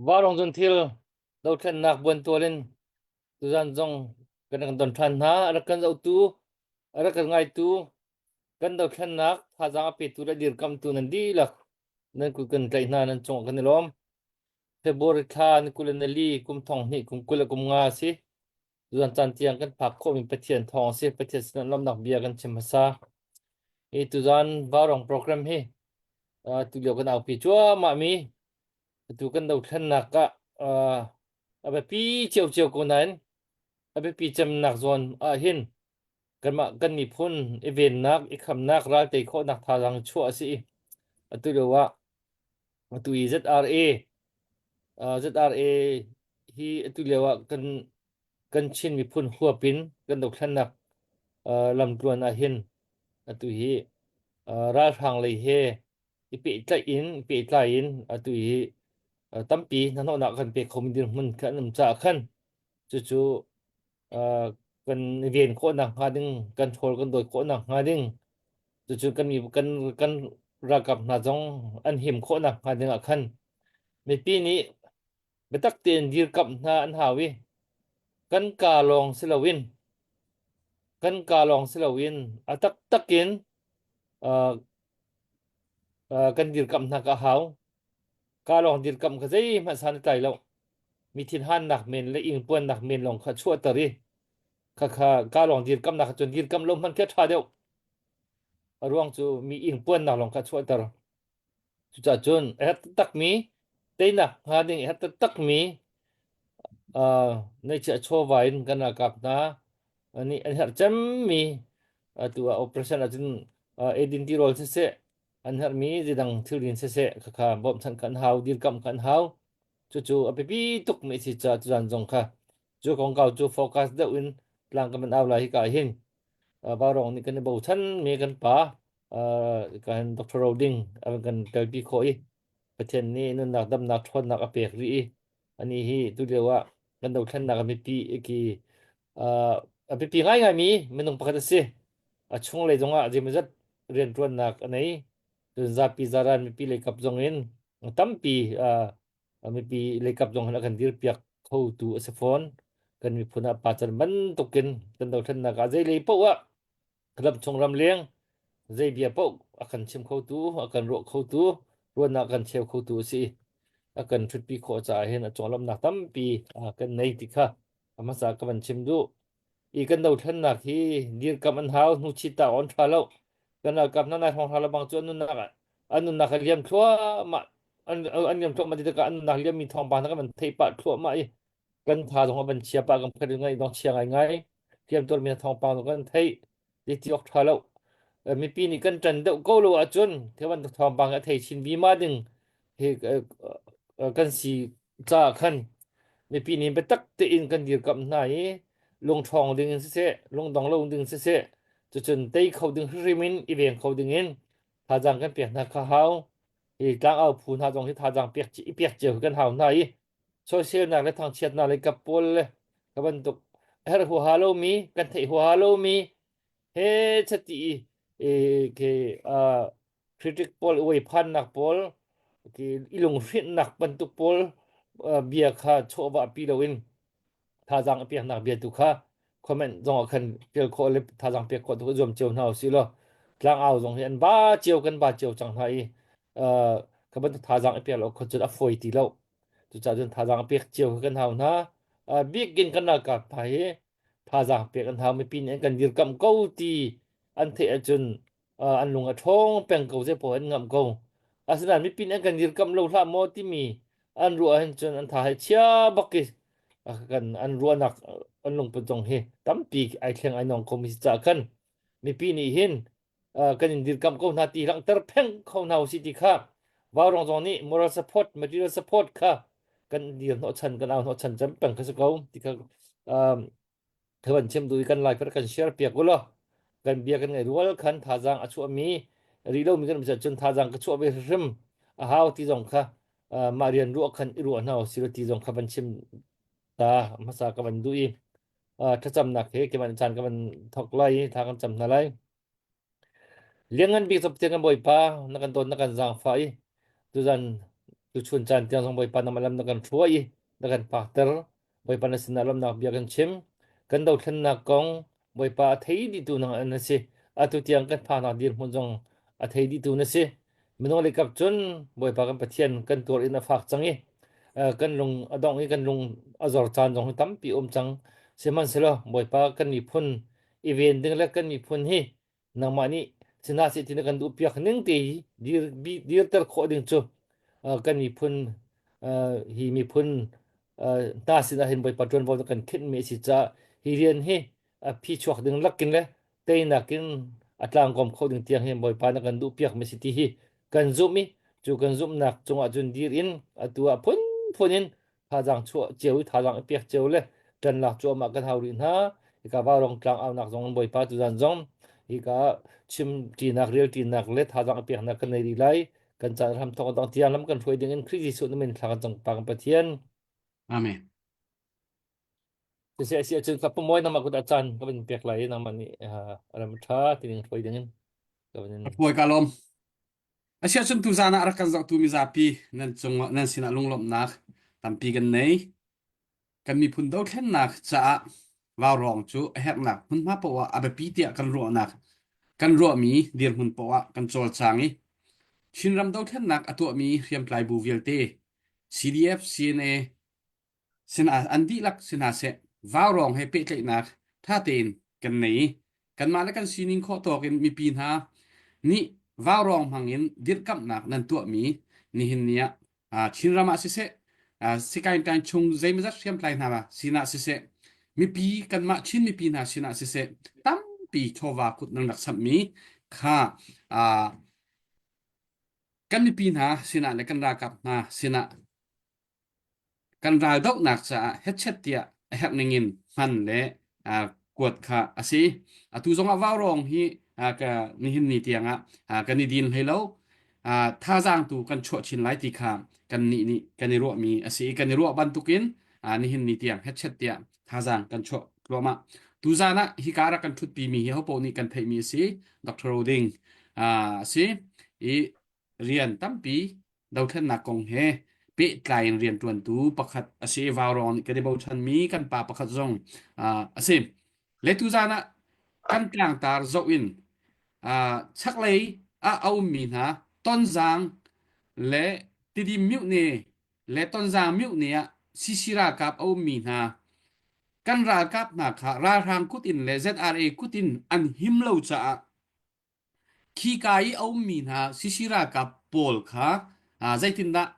Vaurawng Zunthil dothlennak buantual in tuzan zong kan rak don ṭhan hna. A rak kan zohtu, a rak kan ngaitu, kan dothlennak thazaang a petu le dirkamtu nan dihlak nan kut kan tlaih hna, nan cungah kan i lawm. February thla ni 24 kum thong hnih kum 25 a si. Tuzan caan tiang kan phak khawhmi Pathian thawng a si. Pathian sinah lawmhnak bia kan chim hmasa. Hi tuzan Vaurawng program hi uh, tulio kan aupi cuahmah mi atu kan dothlennak ah uh, a biapi ciocio ko nain a biapi cemnak zawn ah hin kanmah kan miphun i vennak i khamnak ral tei khawhnak thazaang chuah a si i atu lio ah atu i ZRA uh, ZRA hi atu lio ah kan kan Chin miphun huap in kan dothlennak uh, lamtluan ah hin atu hi uh, ralhrang lei he i pehtlaih in pehtlai in atu hi uh, tampi hnahnawhnak kan pek khomi dirhmun kha an um caah khan cucu uh, kan ven khawhnak hnga ding kan ṭhawl kan dawi khawhnak hnga ding cucu kan kan kan ralkap hna zong an him khawhnak hnga ding ah khan mipi nih biatak tein dirkamh hna an hau i kan ka lawng si loin kan ka lawng si loin a taktak in uh, uh, kan dirkamh hna ka hau. Ka lawng dirkamh kha zeihmanh san a tlai lo. Mi thinhannak men le ingpuannak men lawng kha chuahter i khakha ka lawng dirkamnak cun dirkamh lo hmanh khi a ṭha deuh. A ruang cu mi ingpuannak lawng kha chuahter. Cucaah cun a herh taktakmi teinak hnga ding a herh taktakmi uh, neichiah chawva in kan ralkap hna nih an herh cemmi atu ah operation ahcun uh, eidin tirawl siseh an herhmi zeidang thilrin siseh khakha bawmhchanh kha an hau dirkamh kha an hau cucu a biapi tukmi a si caah tuzan zong kha cu kongkau cu focus deuh in tlang kan van au lai hika hin uh, Vaurawng nih kan i bochan mi kan pa uh, kan Dr. Roding a kan telpi khawh i Pathian nih nunnak damnak ṭhawnnak a pek rih i ani hi tulio ah kan dothlennak a mipi ki uh, a biapi ngaingaimi minung pakhat a si. A chunglei zongah zeimawzat rianṭuannak a nei. Cun zapi zaran mipi leikap zong in tampi uh, mipi leikap zong hin a kan dirpiak khotu a si fawn. Kan miphun ah pacan bantukin kan dothlennak ah zeilei paoh ah ramchung ramleng zei bia paoh a kan chim khotu, a kan ruah khotu, ruahnak a kan cheu khotu a si. A kan ṭhutpi khawh caah hin a conglawmhnak tampi kan nei ti kha a hmasa ka van chim duh. I kan dothlennak hi dirkamh an hau, hnuchit ta on ṭha lo. Kan ralkap hna nai hrawng hra lebang cu an nunnak an nunnak a liam thluahmah an an liam thluahmah ti tikah an nunnak liammi thawngpang hna kan van theih pah thluahmah i kan tha zong a van chia pah kan phet ngai dong chia ngaingai hliamtuar mi thawngpang zong kan theih ti ti awk ṭha lo mipi nih kan ṭan deuh ko lo ahcun thil bantuk thawngpang a thei chin vima ding hi kan si caah khan mipi nih biatak tein kan dirkamh hna i lungṭhawng ding in siseh lungdong lo ding siseh cucun tei kho ding hrim in i veng kho ding in thazaang kan pek hna kha hau hi tlangau phu hna zong hi thazaang pek i pek cio kan hau hna i soiselnak le thangchiatnak le kap pawl le ka bantuk herh huaha lomi kan theih huaha lomi he chati i ke critic pawl uai phannak pawl ki i lunghrinhnak bantuk pawl bia kha chawhvah pi loin thazaang a peknak bia tu kha comment zong ah khan tel khawh le thazaang pek khawh tu zuam cio hna usih law tlangau zong hi an ba cio kan ba cio cang hna i ka bantuk thazaang i pek lo kho cun a fawi ti lo Cucaah cun thazaang pek cio khi kan hau hna. Bikin kan ralkap hna hi thazaang pek an hau mipi nih an kan dirkamh ko ti an theih ahcun an lung a ṭhawng peng ko zei paoh an ngamh ko. Asinain mipi nih an kan dirkamh lo hlah maw timi an ruah ahhin cun an tha he chia bak i kan an ruahnak an lungput zong hi tampi ai thleng ai nong komi si caah khan mipi nih hin kan in dirkamh ko hna ti langhter pheng kho hna usih ti kha Vaurawng zong nih moral support material support kha kan dir hnawhchan kan au hnawhchan cem peng kha si ko ti kha kan chim duh i kan lai kan share piak u law kan bia kan ngai rual khan thazaang a chuahmi ri lomi kan um cun thazaang ka chuah ve hrim a hau ti zong kha mah rian ruah khan i ruah hna usih ti zong kha van chim ta hmasa ka van duh i thlacamnak he keimah caan ka van thawk lai i thla kan cam hna lai. Lianngan bik cu Pathian kan Bawipa, na kan dawt, na kan zaangfah i tuzan Tuchun caan tiang zong Bawipa nangmah lam na kan hruai i na kan phakter. Bawipa na sinah lawmhnak bia kan chim. Kan dothlennak kong Bawipa a thei dihtu nang na si. Atu tiang kan phaknak dirhmun zong a thei dihtu na si. Minung lei kap cun Bawipa kan Pathian kan tuar in a fak cang i kan lung a dongh i kan lung a zor caan zong hi tampi um cang. Sihmanhsehlaw Bawipa kan miphun i ven ding le kan miphun hi nangmah nih sihna seh ti na kan duhpiak ning te hi dir dirter khawh ding cu kan miphun hi miphun hna sinah hin Bawipa ṭuanvo na kan khinhmi a si caah hi rian hi a phi chuak ding lakin le teinak in a tlangkawm kho ding tiang hin Bawipa na kan duhpiakmi si ti hi kan zumh i cu kan zumhnak cungah cun dir in atu ah phunphun in thazaang chuah cio i thazaang i pek cio le ṭanlak cuahmah kan hau rih hna. Hika Vaurawng tlang aunak zong Bawipa tuzan zong hika chim ṭinak rel ṭinak le thazaang i peknak kan nei rih lai. Kan caan hram thawk dang tiang lam kan hruai ding in Khrih Jesuh na min thla kan cang pa kan Pathian. Amen. Siseh si ahcun ka pamuai nangmah kut ah caan ka van pek lai i nangmah nih ram ṭha tining hruai ding in ka van in Puai ka lawm. Asiahcun tuzaan ah rak kan zohtu mizapi nan cungah nan sinah lunglawmhnak tampi kan nei. Kan miphun dothlennak caah vaurawng cu a herhnak hmunhma poah a biapi tiah kan ruahnak kan ruahmi dirhmun poah kan cawlcang i Chinram dothlennak a tuahmi hriamtlai bu vialte CDF, CNA, Sinah an dihlak si hna seh, vaurawng he pehtlaihnak ṭha tein kan nei i kanmah le kan sining khawh tawk in mipi hna nih vaurawng hmang in dirhkamhnak nan tuahmi nihin ni ah Chinram ah siseh, Sikaintain chung zeimawzat hriamtlai hna sinah siseh, mipi kanmah Chin mipi hna sinah siseh, tampi chawva kut nan rak samhmi kha kan mipi hna sinah le kan ralkap hna sinah Kan raldohnak caah hetchet tiah a herh ningin hman le kuat kha a si. Atu zongah vaurawng hi ka nihin ni tiangah kan i din hlei lo. Thazaang tu kan chuah chin lai ti kha kan nih nih kan i ruahmi a si i kan i ruah bantukin nihin ni tiang hetchet tiah thazaang kan chuah thluahmah. Tuzaan ah hika rak kan ṭhutpimi hi hopaoh nih kan theihmi a si. Dr. Roding a si i rian tampi dothlennak kong he pehtlai in rianṭuantu pakhat a si i Vaurawng nih kan i bochanmi kan pa pakhat zong a si. Le tuzaan ah kan tlangtar zoh in chaklei ah a ummi hna Tonzang le Tidim myohne le Tonzang myohne ah CC ralkap a ummi hna kan ralkap hna kha ralhrang kut in le ZRA kut in an him lo caah Khika i a ummi hna CC ralkap pawl kha zeitindah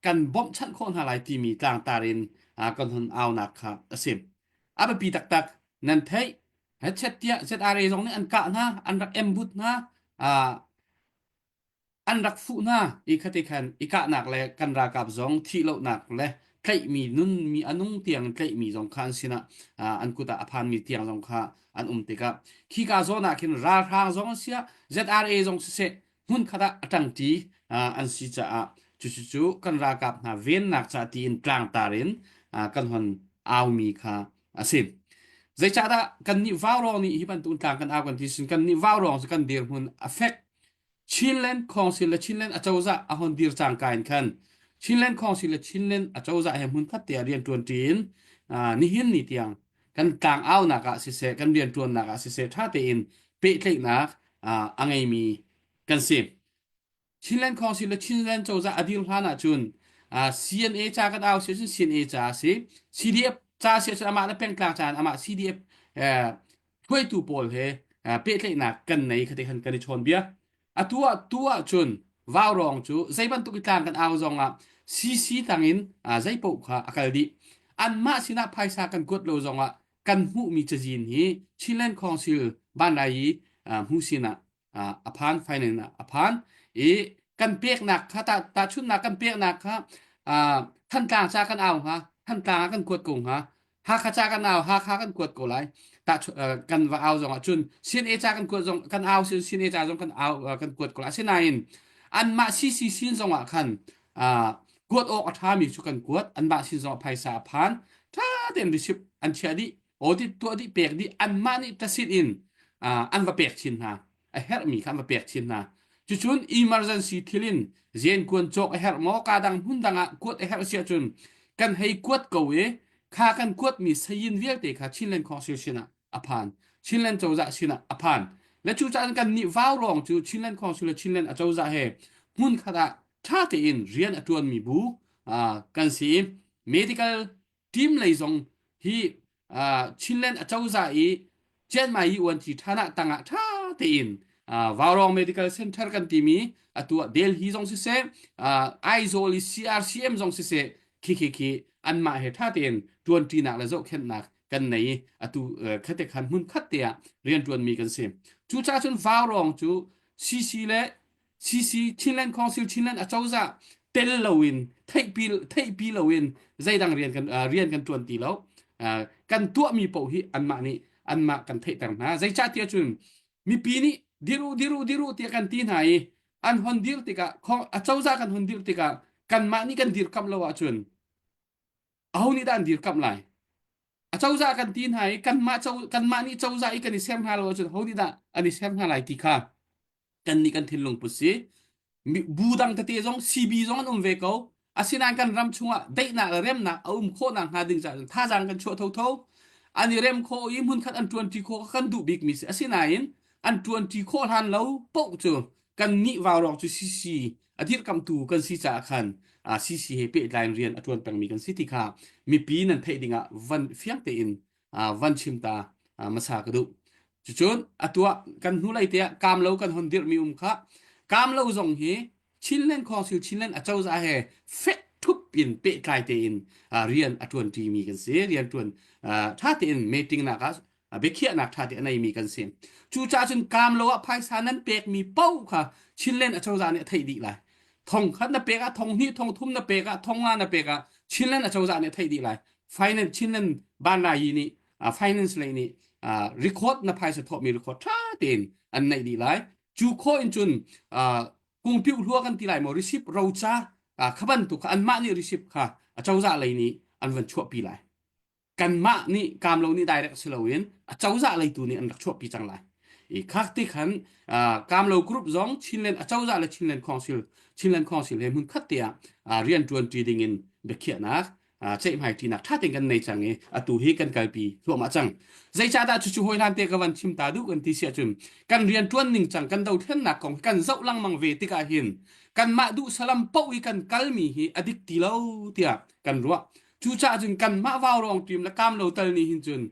kan bawmhchanh khawh hna lai timi tlangtar in kan hun aunak kha a si. A biapi taktak nan theih. Hetchet tiah ZRA zong nih an kah hna, an rak embut hna, an rak fuh hna i khati khan i kahnak le kan ralkap zong thih lohnak le tlaihmi nunmi a nung tiang tlaihmi zong kha an sinah an kut ah a phanmi tiang zong kha an um tikah khika zawn ah khin ralhrang zong an siah ZRA zong siseh hmun khat ah a ṭangṭi an si caah cucu kan ralkap hna vennak ca tiin tlangtar in kan hon aumi kha a si. Zeicahdah kannih vaurawng nih hi bantuk tlang kan au kan ti sin kannih vaurawng cu kan dirhmun a fek Chinland Council le Chinland acozah a hon dir cangka in khan Chinland Council le Chinland acozah he hmunkhat te ah rianṭuanṭi in nihin ni tiang kan tlangaunak ah siseh kan rianṭuannak ah siseh ṭha tein pehtlaihnak a ngeimi kan si. Chinland Council le Chinland cozah a dir hlan ahcun CNA ca kan au si ahcun CNA ca a si. CDF ca si ahcun amah le pengtlang ca in amah CDF hruaitu pawl he pehtlaihnak kan nei khate khan kan i chawn bia. Atu ah tu ah cun vaurawng cu zei bantuk i tlang kan au zong ah CC tang in zei paoh kha a kal dih. Anmah sinah phaisa kan kuat lo zong ah kan hmuhmi cazin hi Chinland Council Vanlai i hmu sinah a phan finance ah a phan i kan peknak kha tahchunhnak kan peknak kha Thantlang ca kan au hnga Thantlang ah kan kuat ko hnga Hakha ca kan au Hakha kan kuat ko lai tah kan va au zong ah cun CNA ca kan kuat zong kan au sin CNA ca zong kan au kan kuat ko lai asinain anmah CC sin zong ah khan kuat awk a ṭhami cu kan kuat anmah sin zong ah phaisa a phan ṭha tein receipt an chiah dih audit tuah dih pek dih anmah nih tasit in an va pek chin hna a herhmi kha an va pek chin hna. Cucun emergency thil in zenkuan cawk a herh maw ka dang hmun dang ah kuat a herh si ahcun kan hei kuat ko i kha kan kuatmi sayin vialte kha Chinland Council sinah a phan. Chinland cozah sinah a phan. Le cucaah kan nih vaurawng cu Chinland Council le Chinland acozah he hmun khat ah ṭha tein rian a ṭuanmi bu kan si i medical team lei zong hi Chinland acozah i Chiang Mai UNC ṭhan ah tangah ṭha tein Vaurawng Medical Center kan timi atu ah Delhi zong siseh Aizawl i CRCM zong siseh khi khi khi anmah he ṭha tein ṭuanṭinak le zohkhenhnak kan nei i atu khate khan hmun khat te ah rianṭuanmi kan si. Cucaah cun Vaurawng cu CC le CC Chinland Council Chinland acozah tel loin theihpi theihpi loin zeidang rian kan uh, rian kan tuan ti lo uh, kan tuahmi paoh hi anmah nih anmah kan theihter hna zeicahtiah cun mipi nih diru diru diru tiah kan ti hna i an hon dir tikah acozah kan hon dir tikah kanmah nih kan dirkamh lo ahcun aho nih dah an dirkamh lai acozah kan ti hna i kanmah kanmah nih cozah i kan i ser hna lo ahcun ho nih dah an i ser hna lai ti kha kan nih kan thinlung put si bu dang tete zong CB zong an um ve ko asinain kan ram chungah daihnak le remnak a um khawh nak hnga ding caah thazaang kan chuah thotho an i rem khawh i hmunkhat an ṭuanṭi khawh kan duh bikmi si asinain an ṭuanṭi khawh hlan lo paoh cu kan nih vaurawng cu CC a dirkamtu kan si caah khan CC he pehtlai in rian a ṭuan pengmi kan si ti kha mipi nan theih dingah van fiang tein van chim ta hmasa ka duh. Cucun atu ah kan hnulei te ah kaamlo kan hon dirhmi um kha kaamlo zong hi Chinland Council Chinland acozah he fek thup in pehtlai tein rian a ṭuanṭimi kan si. Rian ṭuan ṭha tein meeting nak ah biakhiahnak ṭha te a neimi kan si. Cucaah cun kaamlo ah phaisa nan pekmi paoh kha Chinland acozah nih a theih dih lai. Thong khat na pek ah thong hnih thong thum na pek ah thong nga na pek ah Chinland acozah nih a theih dih lai. Finance Chinland Banlayi nih finance lei nih record na phaisa thawhmi record ṭha tein an neih dih lai. Cu khawh in cun kungpiuh hlua kan ti lai maw receipt roca kha bantuk kha anmah nih receipt kha acozah lei nih an van chuahpi lai. Kanmah nih kaamlo nih direct si loin acozah lei tu nih an rak chuahpi cang lai. I khak ti khan kaamlo group zong Chinland acozah le Chinland Council Chinland Council he hmun khat te ah rian ṭuan ṭi ding in biakhiahnak ceihmai ṭinak ṭha tein kan nei cang i atu hi kan kalpi thluahmah cang. Zeicahdah cucu hawi hlan te ka van chim ta duh kan ti si ahcun kan rian ṭuan ning cang kan dothlennak kong kan zoh lengmang ve tikah hin kanmah duh salam paoh i kan kalmi hi a dik ti lo tiah kan ruah. Cucaah cun kanmah vaurawng ṭim le kaamlo tal nih hin cun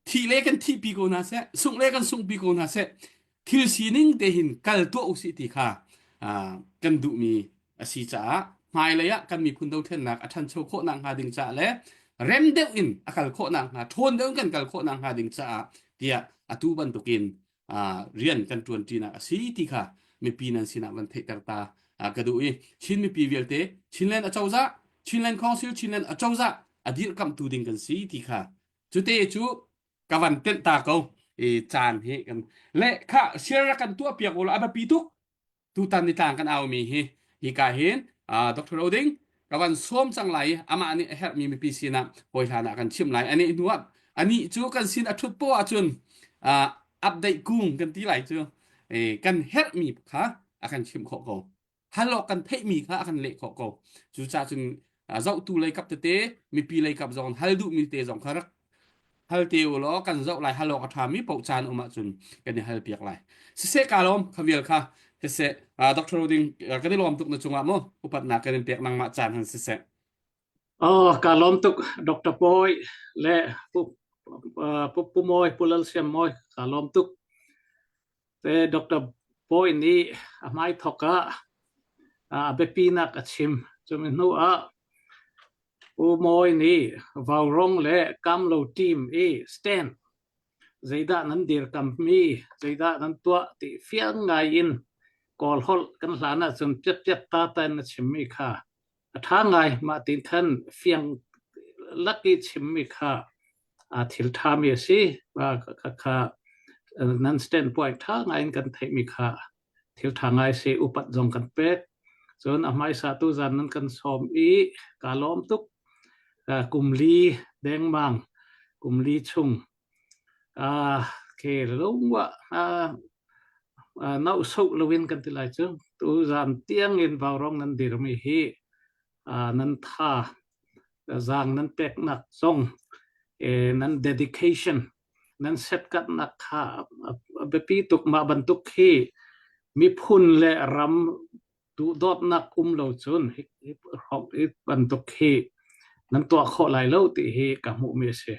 thih le kan thihpi ko hna seh, sungh le kan sunghpi ko hna seh, thil sining te hin kal tuah usih ti kha kan duhmi a si caah hmailei ah kan miphun dothlennak a ṭhancho khawh nakhnga ding caah le rem deuh in a kal khawh nakhnga ṭhawn deuh in kan kal khawh nakhnga ding caah tiah atu bantukin rian kan ṭuanṭinak a si ti kha mipi nan sinah van theihter ta ka duh i Chin mipi vialte Chinland acozah Chinland Council Chinland acozah a dirhkamhtu ding kan si ti kha cute cu ka van tenh ta ko i caan hi kan le kha share kan tuah piak ulaw a biapi tuk tutan ni tlang kan aumi hi hika hin Dr. Roding ka van sawm cang lai i amah nih a herhmi mipi sinah hawi hlan ah kan chimh lai ani hnu ah ani cu kan sin a thut poah ahcun update kung kan ti lai cu kan herhmi kha a kan chimh khawh ko hal awk kan theihmi kha a kan leh khawh ko cucaah cun zohtu lei kap tete mipi lei kap zong hal duhmi te zong kha rak hal te u law kan zoh lai hal awk a ṭhami paoh caan um ahcun kan i hal piak lai siseh ka lawm khavial kha siseh Dr. Roding kan i lawm tuk na cungah mu upatnak kan in pek nangmah caan han siseh Oh, ka lawm tuk Dr. Pawi le Pu Pu Pu Mawi Pu Lal Siam Mawi ka lawm tuk. Te Dr. Pawi nih a hmai thok ah a biapinak a chim. Cumi hnu ah Pu Mawi nih Vaurawng le Kamlo team i stand zeidah nan dirkammi, zeidah nan tuah ti fiang ngai in Kawl holh kan hlan ahcun piatpiat ta ta in na chimmi kha a ṭha ngai. Mah ti khan fiang lak i chimmi kha thil ṭhami a si. Kha nan stand point ṭha ngai in kan theihmi kha thil ṭha ngai si upat zong kan pek. Cun a hmaisa tu zan nan kan sawm i kaa lawm tuk. Kum li dengmang, kum li chung ke lungwa. Nauhsoh loin kan ti lai cu. Tuzaan tiangin vaurawng nan dirmi hi nan tha zaang nan peknak zong nan dedication nan setkatnak kha a biapi tuk. Mah bantuk hi miphun le ram duhdawtnak um lo cun hi bantuk hi nan tuah khawh lai lo ti hi ka hmuhmi a si.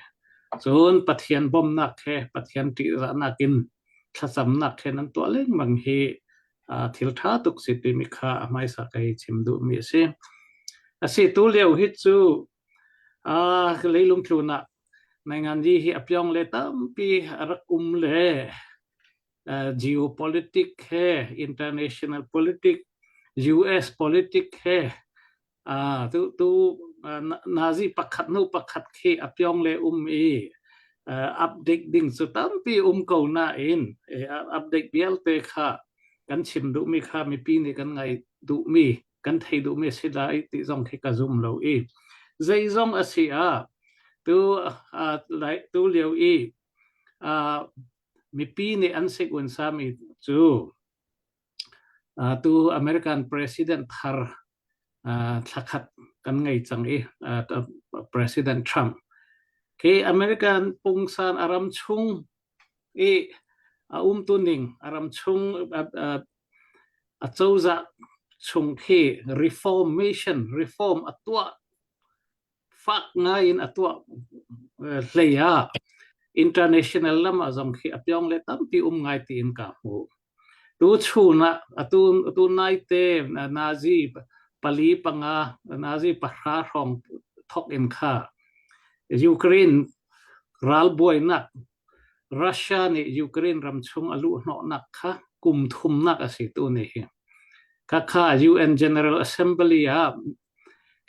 Cun Pathian bawmhnak he Pathian ṭihzahnak in thlacamnak he nan tuah lengmang hi thil ṭha tuk si timi kha a hmaisa ka hei chim duhmi a si. A si tu lio hi cu leilung tlun ah Nainganzi hi a piong le tampi a rak um le geopolitic he international politic US politic he tu tu nazi pakhat nu pakhat khi a pyong le um i update ding cu tampi um ko nain update vialte kha kan chim duhmi kha mipi nih kan ngai duhmi kan thei duhmi si lai ti zong khi ka zum lo i zeizong a si ah tu lai tu lio i Mipi nih an sik-unsami cu tu American President thar thlakhat kan ngei cang i President Trump khi American pungsan a ram chung i a umtu ning a ram chung a cozah chung khi reformation reform a tuah fak ngai in a tuah hlei ah international lam ah zong khi a piong le tampi um ngai tiin ka hmu. Tu chun ah atu atu naite Nazi pali panga Nazi pahra hrawng thok in kha Ukraine ralbuainak Russia nih Ukraine ram chung a luh hnawhnak kha kum thumnak a si tu ni hi. Khakha UN General Assembly ah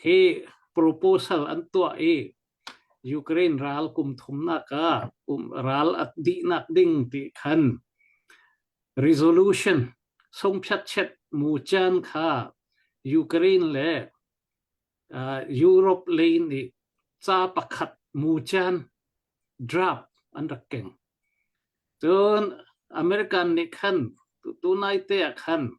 Hi proposal an tuah i Ukraine ral kum thumnak ah ral a dihnak ding ti khan resolution sungphiatchet mucan kha Ukraine le Europe lei nih ca pakhat mucan draft an rak keng. Cun American nih khan tunai te ah khan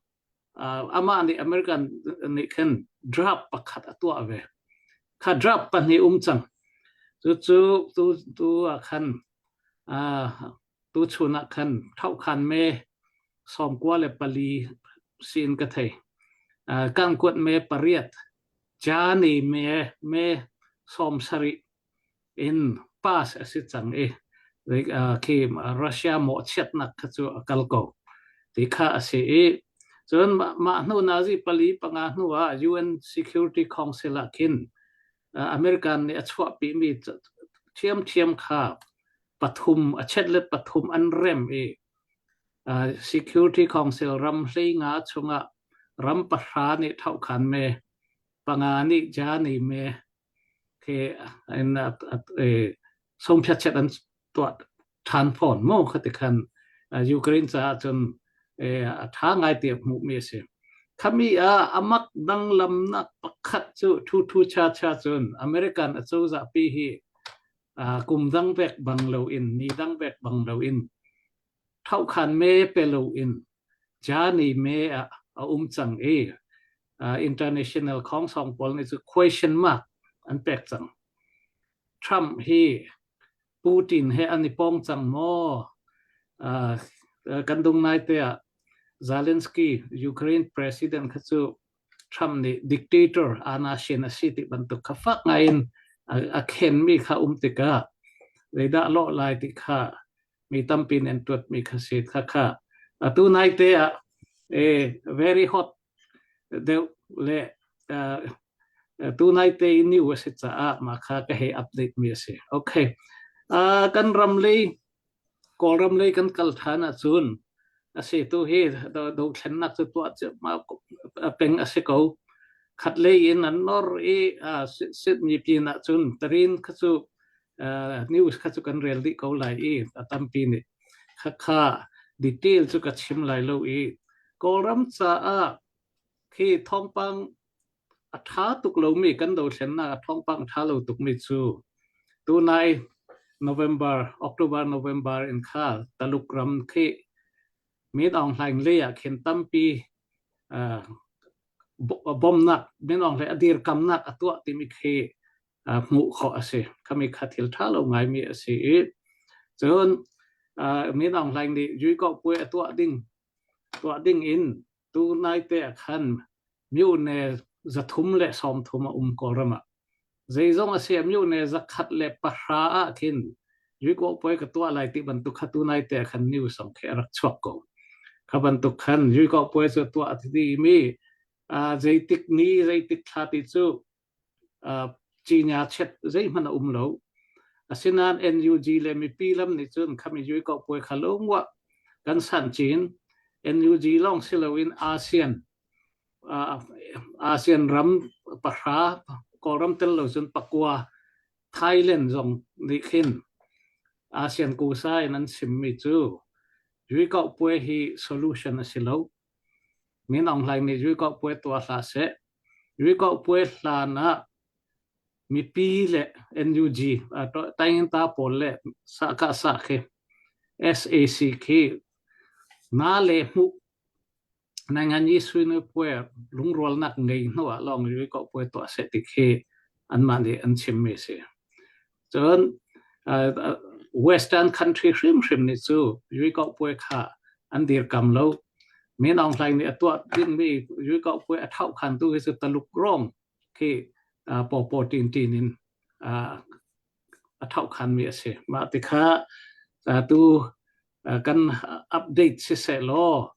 amah nih American nih khan draft pakhat a tuah ve. Kha draft pahnih um cang. Cucu tu tu ah khan tu chun ah khan thokhan me 94 sin ka thei. Kan kuat me pariat, jani me me 70 in pass a si cang i khi Russia mawhchiatnak kha cu a kal ko ti kha a si i cun mah hnu nazi pali panga hnu ah UN Security Council ah khin American nih a chuahpimi ṭhiamṭhiam kha pathum a chetlet pathum an rem i Security Council ram 15 chungah ram pahra nih thohkhan me panga nih jani me khi in sungphiatchet an tuah ṭhan fawn mu khati khan Ukraine caah cun a ṭha ngai ti hmuhmi a si. Khami ah amak danglamnak pakhat cu thu thu cha cha cun American acozah pi hi kum dang vek bang loin ni dang vek bang loin thohkhan me pe loin Jani me ah a um cang i international khongsong pawl nih cu question mark an pek cang. Trump hi Putin he an i pong cang maw? Kan dung nai te ah Zelensky Ukraine president kha cu Trump nih dictator anashin a si ti bantuk kha fak ngai in a khenmi kha um tikah zeidah lawh lai ti kha mi tampi nih an tuatmi kha si kha kha atu nai te ah very hot deuh le tu nai te new a si caah mah kha ka hei update mi a si. Okay. Kan ram lei Kawlram lei kan kal ṭhan ahcun a si tu hi dothlennak cu tuah ciammam peng a si ko. Khat lei in an nor i sitmi pin ahcun tarin kha cu news kha cu kan rel dih ko lai i a tampi nih khakha detail cu ka chim lai lo i Kawlram caah khi thawngpang a ṭha tuk lomi kan dothlennak a thawngpang ṭha lo tukmi cu tunai November, October, November in kha Taluk ram khi Min Aung Hlaing lei ah khin tampi uh, bawmnak Min Aung Hlaing a dirkamnak a tuah timi khi uh, hmuh khawh a si. Khami kha thil ṭha lo ngaimi a si i cun uh, Min Aung Hlaing nih Yui Puai a tuah ding tuah ding in tu nai te ah khan myone 330 a um Kawlram ah. Zeizong a si ah myone 110 ah khin Yui Puai ka tuah lai ti bantuk kha tu nai te ah khan news zong khi a rak chuak ko. Kha bantuk khan Yui Puai cu tuah a ti mi uh, zeitik ni zeitik thla ti cu cinya chet zeihmanh a um lo. Asinain NUG le mipi lam nih cun khami yui ko puai kha lungwa kan san chin NUG lawng si loin ASEAN ASEAN ram pahra Kawlram tel lo cun pakua Thailand zong nih khin ASEAN kusa in an chimmi cu yui ko puai hi solution a si lo. Min Aung Hlaing nih yui ko puai tuah hlah seh Rikawhpuai hlan ah mipi le NUG Tainta pawl le sahkahsah khi sac khi nga le hmuh nangan i suinu puai lungrualnak ngei hnu ah lawng rikawhpuai tuah seh ti khi anmah nih an chimmi a si. Cun Western country hrimhrim nih cu Yuikauhpuai kha an dirkam lo. Min Aung Hlaing nih a tuah dingmi Yuikauhpuai a thlauhkhantu hi cu Taluk rong khi pawpaw ṭinṭin in a thlauhkhanmi a si. Mah ti kha tu kan update siseh law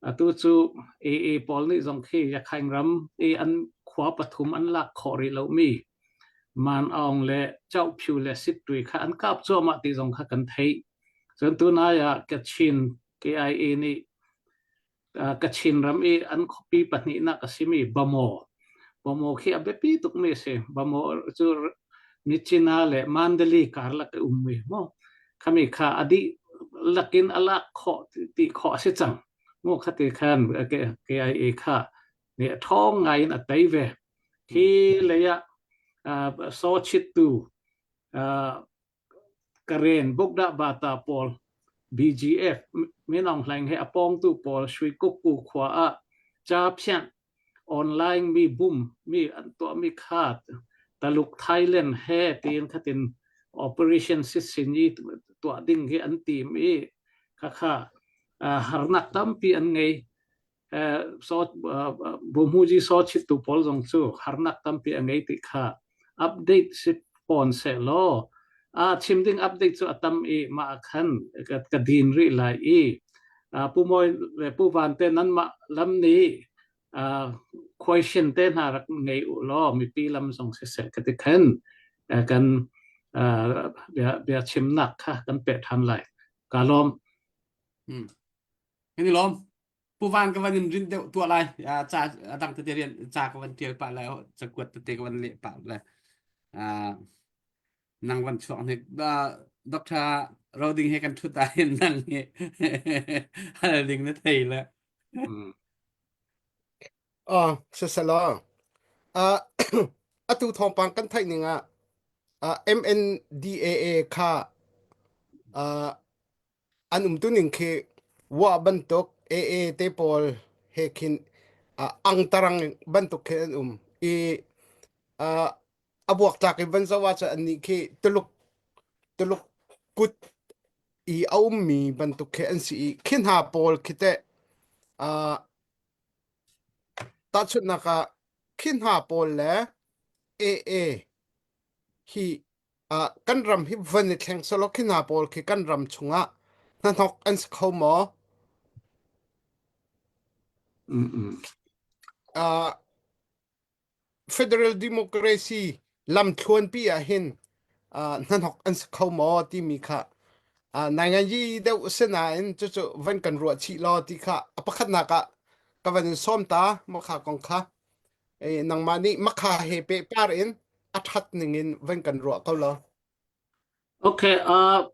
atu cu AA pawl nih zong khi Yakhaing ram i an khua pathum an lak khawh rih lomi Man Aung le Chohpyu le Sittui kha an kap cuahmah ti zong kha kan theih. Cun tunai ah Kachin KIA nih Kachin ram i an khuapi pahnihnak a simi Bamaw. Bamaw khi a biapi tukmi a si. Bamaw cu Myitkyina le Mandalay karlak i ummi mu. Khami kha a dih lakin a lak khawh ti khawh a si cang. Mu khati khan KIA kha nih a ṭhawng ngai in a tei ve. Khi lei ah saw chittu Karen Bogdah Bata pawl BGF Min Aung Hlaing he a pawngtu pawl Sui Kukku khua ah ca phianh online mi bum mi an tuahmi kha Taluk Thailand he tiin khatin operation sisin i tuah ding hi an tim i khakha harnak tampi an ngei. Buhmuji saw chittu pawl zong cu harnak tampi a ngei ti kha update si fawn seh law a chim ding update cu a tam i mah khan ka din rih lai i Pu Mawi le Pu Van te nanmah lam nih question te hna rak ngei u law mipi lam zong siseh ka ti khan kan bia bia chimnak kha kan peh ṭhan lai ka lawm. Hmm. Kan i lawm. Pu Van ka van in rinh deuh tuah lai. Ca a dang tete rian ca ka van tial pah lai, cakuat tete ka van leh pah lai. Nang van chuak hnik. Dr. Roding he kan thut ah hin nang hi hal ding na thei le. Ah, siselaw. Ah, atu thawngpang kan theih ning ah MNDAA kha An umtuning khi wah bantuk AA te pawl he khin uh, angtarang bantuk khi an um i uh, a buaktlak in van zoh ahcun annih khi Tuluk Tuluk kut i a ummi bantuk khi an si i khi hna pawl khi teh uh, tahchunhnak ah khi hna pawl le AA hi Ah, kan ram hi van i thleng selaw khi hna pawl khi kan ram chungah hnahnok an si kho maw? Mm-mm. Ah, federal democracy lamthluanpi ah hin ah, hnahnok an si kho maw timi kha ah, nainganyi deuh si nain cucu van kan ruah chih law ti kha a pakhatnak ah ka van in sawm ta makha kong kha Eh, nangmah nih makha he pehpar in a ṭhat ning in van kan ruah ko law. Okay, uh,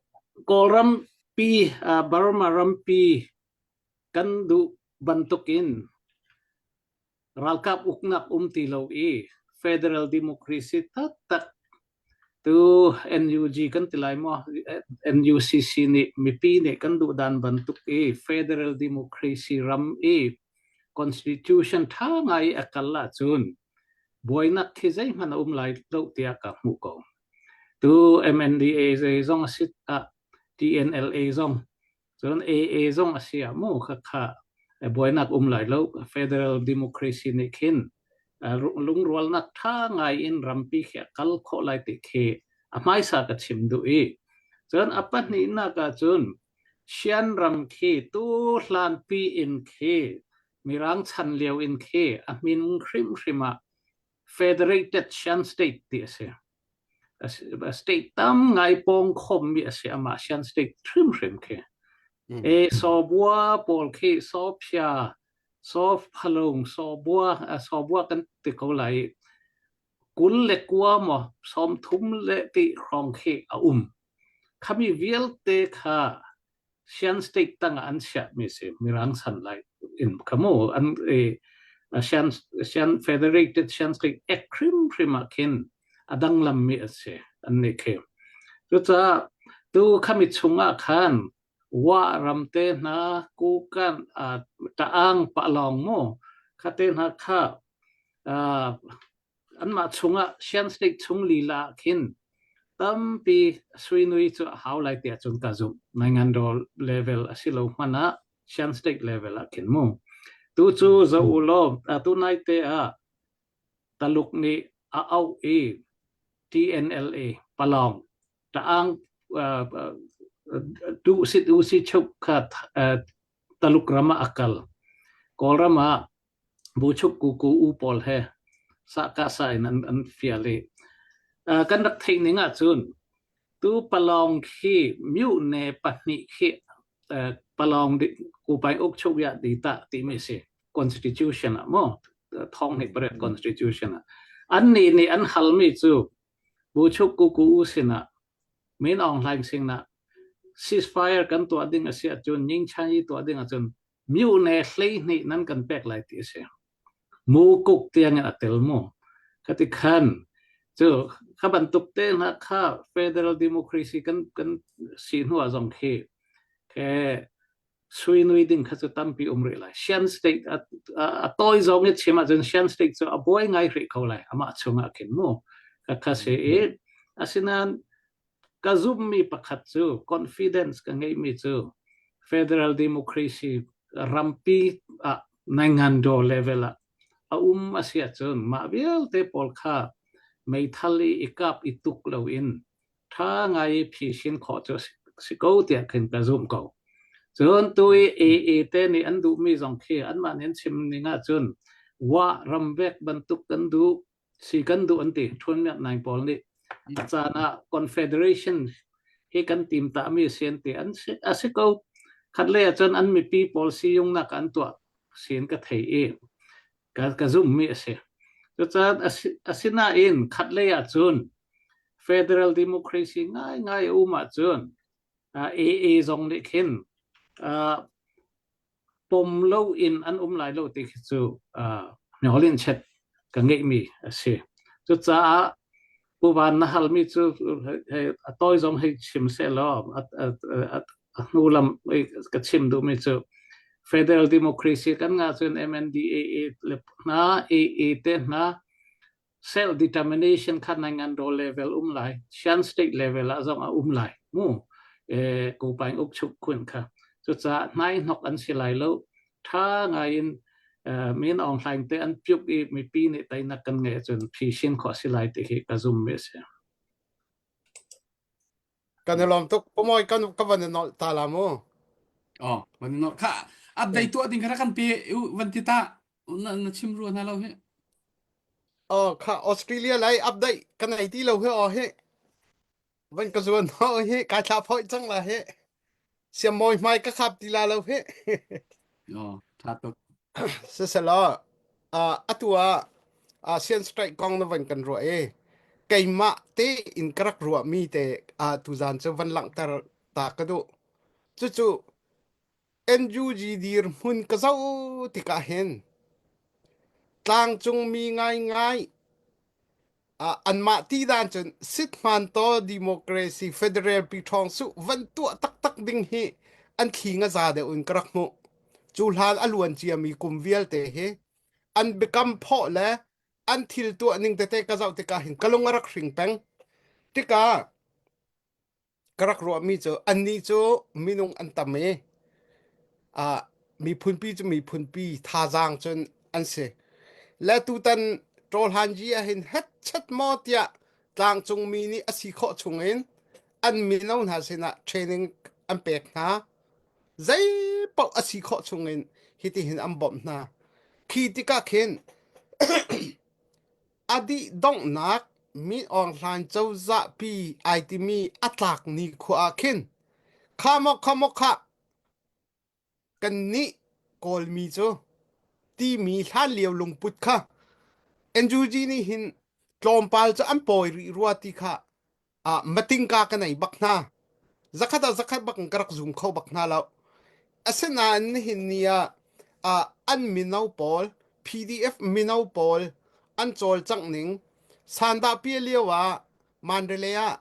Kawlram pi, uh, Burma rampi kan duh bantukin ralkap uknak um ti lo i federal democracy taktak. Tu NUG kan ti lai maw? NUCC nih mipi nih kan duh dan bantuk i federal democracy ram i constitution ṭha ngai i a kal ahcun buainak khi zeihmanh a um lai lo tiah ka hmuh ko. Tu MNDA zei zong a si ah TNLA zong Cun AA zong a si ah mu khakha buainak um lai lo. Federal democracy nih khin lungrualnak ṭha ngai in rampi khi a kal khawh lai ti khi a hmaisa ka chim duh i cun a pahnihnak ah cun Shan ram khi tu hlanpi in khi Mirang chan lio in khi a min hrimhrim ah Federated Shan State ti a si. State tam ngai pawng khommi a si amah Shan State hrimhrim khi. E Sawbua pawl khi Sawphia, Sawphalung, Sawbua, Sawbua kan ti ko lai. 29 maw 30 le ti hrawng khi a um. Khami vialte kha Shan State tangah an chiahmi si Mirang san lai in kha mu an i Shan Shan Federated Shan State Act hrimhrim ah khin a danglammi a si an nih khi. Cucaah tu khami chungah khan Wa ram te hna Kukan Ta'ang Palong mu kha te hna kha anmah chungah Shan State chung lila ah khin tampi suinui cu a hau lai tiah cun ka zumh. Naingandaw level a si lo hmanh ah Shan State level ah khin mu. Tu cu zoh u law tu nai te ah Taluk nih a auh i TNLA Palong Ta'ang duh sit u si chuk kha Taluk ram ah a kal. Kawlram ah Buchuk kuku u pawl he sahkahsa in an, an fial i uh, kan rak theih ning ahcun tu palong khi myune pahnih khi uh, palong di kupai uk chuk ya di ta ti mi si constitution ah mo thong ni pret constitution ah an ni nih an hal mi cu buchuk kuku u sinah Min Aung Hlaing sing na ceasefire kan tuah ding a si ahcun Nyingchan i tuah ding ahcun Myone 12 nan kan pek lai ti a si. Mu kuk tiang in a tel mu. Khati khan cu kha bantuk te hna kha federal democracy kan kan si hnu ah zong khi ke suinui ding kha cu tampi um rih lai. Shan state a, a tawi zong i chim ahcun Shan state cu a buai ngai rih ko lai amah chungah khin mu. Kha kha si i asinain Ka zumhmi pakhat cu confidence ka ngeihmi cu federal democracy rampi ah naingandaw level ah a um a si ahcun mah vialte pawl kha meithal i i kap i tuk loin ṭha ngai i phisin khawh cu si ko tiah khin ka zumh ko. Cun tu i AA te nih an duhmi zong khi anmah nih an chim ning ahcun Wa ramvek bantuk kan duh si kan duh an ti ṭhunmiak naing pawl nih a caan ah confederation hi kan tim tami si an ti an si a si ko khat lei ah cun an mipi pawl siyungnak an tuah sin ka thei i ka ka zummi a si cucaah asinain khat lei ah cun federal democracy ngaingai a um ahcun AA zong nih khin pom lo in an um lai lo ti khi cu uh, in chet ka ngeihmi a si. Cucaah Pu Van na halmi cu a tawi zong hei chim seh law a hnu lam ka chim duhmi cu Federal Democracy kan ngah cun MNDAA le hna AA te hna self determination kha nai ngan ro level um lai Shan state level ah zong a um lai mu e ko paing uk chuk khun kha cucaah hnai hnok an si lai lo tha ngai in min Aung Hlaing te an pyuk i mipi nih teinak kan ngeih cun phi shin khawh si lai ti hi ka zum mi si Kan i lawm tuk. Pumawi kan ka van i nolh ta la mu. Oh, van i nolh. Kha update tuah ding kha rak kan pe van ti ta. Na, na chim rua hna lo hi. Oh, kha Australia lai update kan ei ti lo hi oh hi. Van ka zuan ho hi kai thla phoi cang la hi. Siam mawi hmai ka khap ti la lo hi. Oh, tha tuk. Siselaw, uh, atu ah ASEAN strike kong na van kan ruah i keimah te in ka rak ruahmi te uh, tuzan cu van langhter ta ka duh. Cucu NUG dirhmun ka zoh tikah hin tlangcungmi ngaingai. Anmah ti dan cun sithman-taw democracy federal piṭhawng su van tuah taktak ding hi an thli nga za deuh in ka rak hmuh. Cu hlan a luan ciami kum vialte hi an biakam phawh le an thil tuah ning tete ka zoh tikah hin ka lung a rak hring peng. Tikah ka rak ruahmi cu annih cu minung an tam i ah miphunpi cu miphunpi thazaang cun an si. Le tutan Ṭawlhanji ah hin hetchet maw tiah tlangcungmi nih a si khawh chungin an mino hna sinah training an pek hna. Zei paoh a si khawh chungin hitihin an bawmh hna. Khi tikah khin A dih donghnak Min Aung Hlaing cozahpi ai timi a tlak nikhua ah khin kha maw kha maw khah kannih Kawlmi cu timi hlanlio lungput kha NUG nih hin tlawmpal cu an pawi rih rua ti kha ah matingka ka nei bak hna. Zakhat ah zakhat bak in ka rak zum kho bak hna lo. Asinain nihin ni ah ah an mino pawl PDF mino pawl an cawlcangh ning sandah pia lio ah Mandalay ah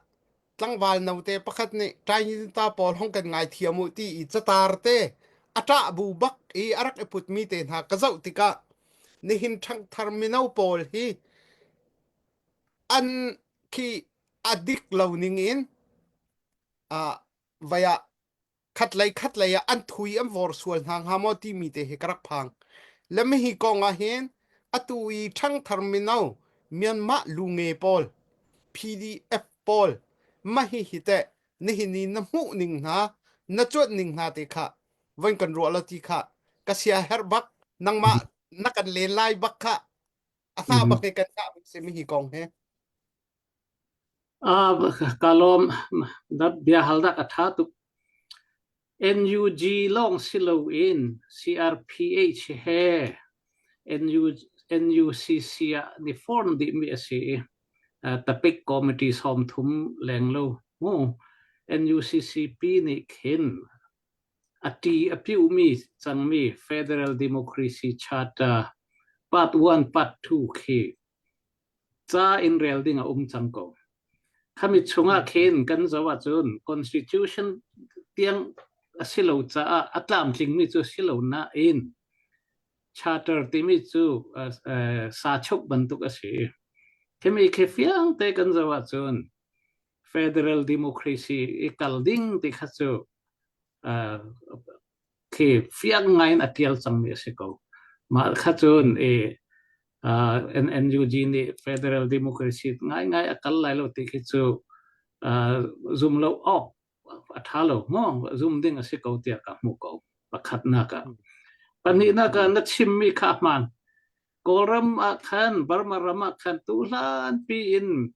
tlangval note pakhat nih Chinese pawl hong kan ngai thiam u ti i catar te a ṭah bu bak i a rak i putmi te hna ka zoh tikah nihin ṭhangthar mino pawl hi an khi a dik lo ning in uh, vai ah khatlei khatlei ah an thui an vor sual hna hnga maw timi te hi ka rak phang. Le mihi kong ah hin atu i ṭhangthar mino Myanmar lunge pawl PDF pawl mahi hi teh nihin ni na hmuh ning hna na cuanh ning hna te kha von kan ruah lo ti kha ka sia herh bak nangmah na kan len lai bak kha a hna bak he kan hngah mi si mi hi kong he Ka lawm. Bia hal dak a ṭha tuk. NUG lawng si loin CRPH he NU, NUCC ah ni form dihmi a si i tapik committee 30 lenglo mu NUCCP nih khin A ṭi a piuhmi cangmi Federal Democracy Charter Part 1, Part 2 khi ca in rel ding a um cang ko. Khami chungah khin kan zoh ahcun Constitution tiang a si lo caah a tlamtlingmi cu si lo nain Charter timi cu sachuk bantuk a si. Khimi khi fiang te kan zoh ahcun Federal Democracy i kal ding ti kha cu khi fiang ngai in a tial cangmi a si ko. Mah kha cun i NUG nih Federal Democracy ngaingai a kal lai lo ti khi cu zum lo awk a ṭha lo maw zum ding a si ko tiah ka hmuh ko pakhatnak ah. Pahnihnak ah na chimmi kha a hmaan. Kawlram ah khan Burma ram ah khan tuhlan pi in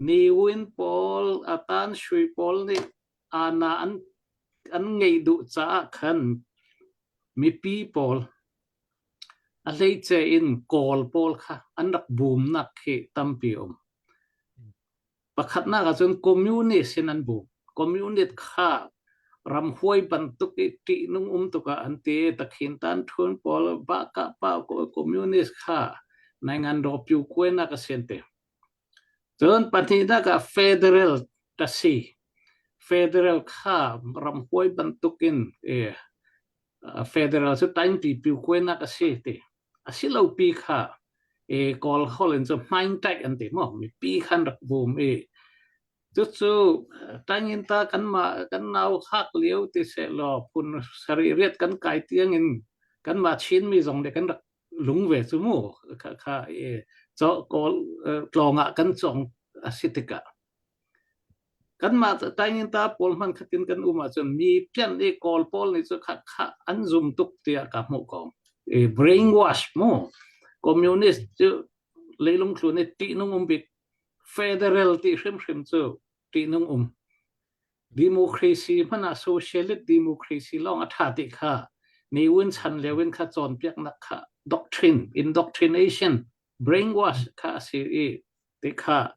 Niwin pawl a tan shui pawl nih ana an an ngeih duh caah khan mipi pawl a hleice in Kawl pawl kha an rak bumnak khi tampi um. Pakhatnak ahcun communist in an bu. Communist kha ramhuai bantuk i ṭihnung um tuk ah an ti. Takhin tan ṭhun pawl bah-kah pa communist kha naingan ro pyu kuainak a si an ti. Cun pahnihnak ah federal tasi. Federal kha ramhuai bantuk in eh, federal cu taingpi pyu kuainak a si ti. A si lo pi kha e Kawl holh in cu hmaingtaih an ti maw mipi khan rak bum i cucu tangin ta kanmah kan nau hak lio ti seh law phun sarih riat kan kai tiang in kanmah Chinmi zong nih kan rak lung ve cu mu kha kha e kawl tlawng ah kan cong a si tikah Kanmah tainginta pawl hmanh khatin kan um ahcun mi pian i Kawl pawl nih cu kha kha an zum tuk tiah ka hmuh ko. I brainwash mu. Communist cu leilung thlun i ṭihnung um bik. Federal ti hrimhrim cu ṭihnung um. Democracy hmanh ah socialist democracy lawng a ṭha ti kha Ne Win chan lio in kha cawnpiaknak kha doctrine, indoctrination, brainwash kha a si i ti kha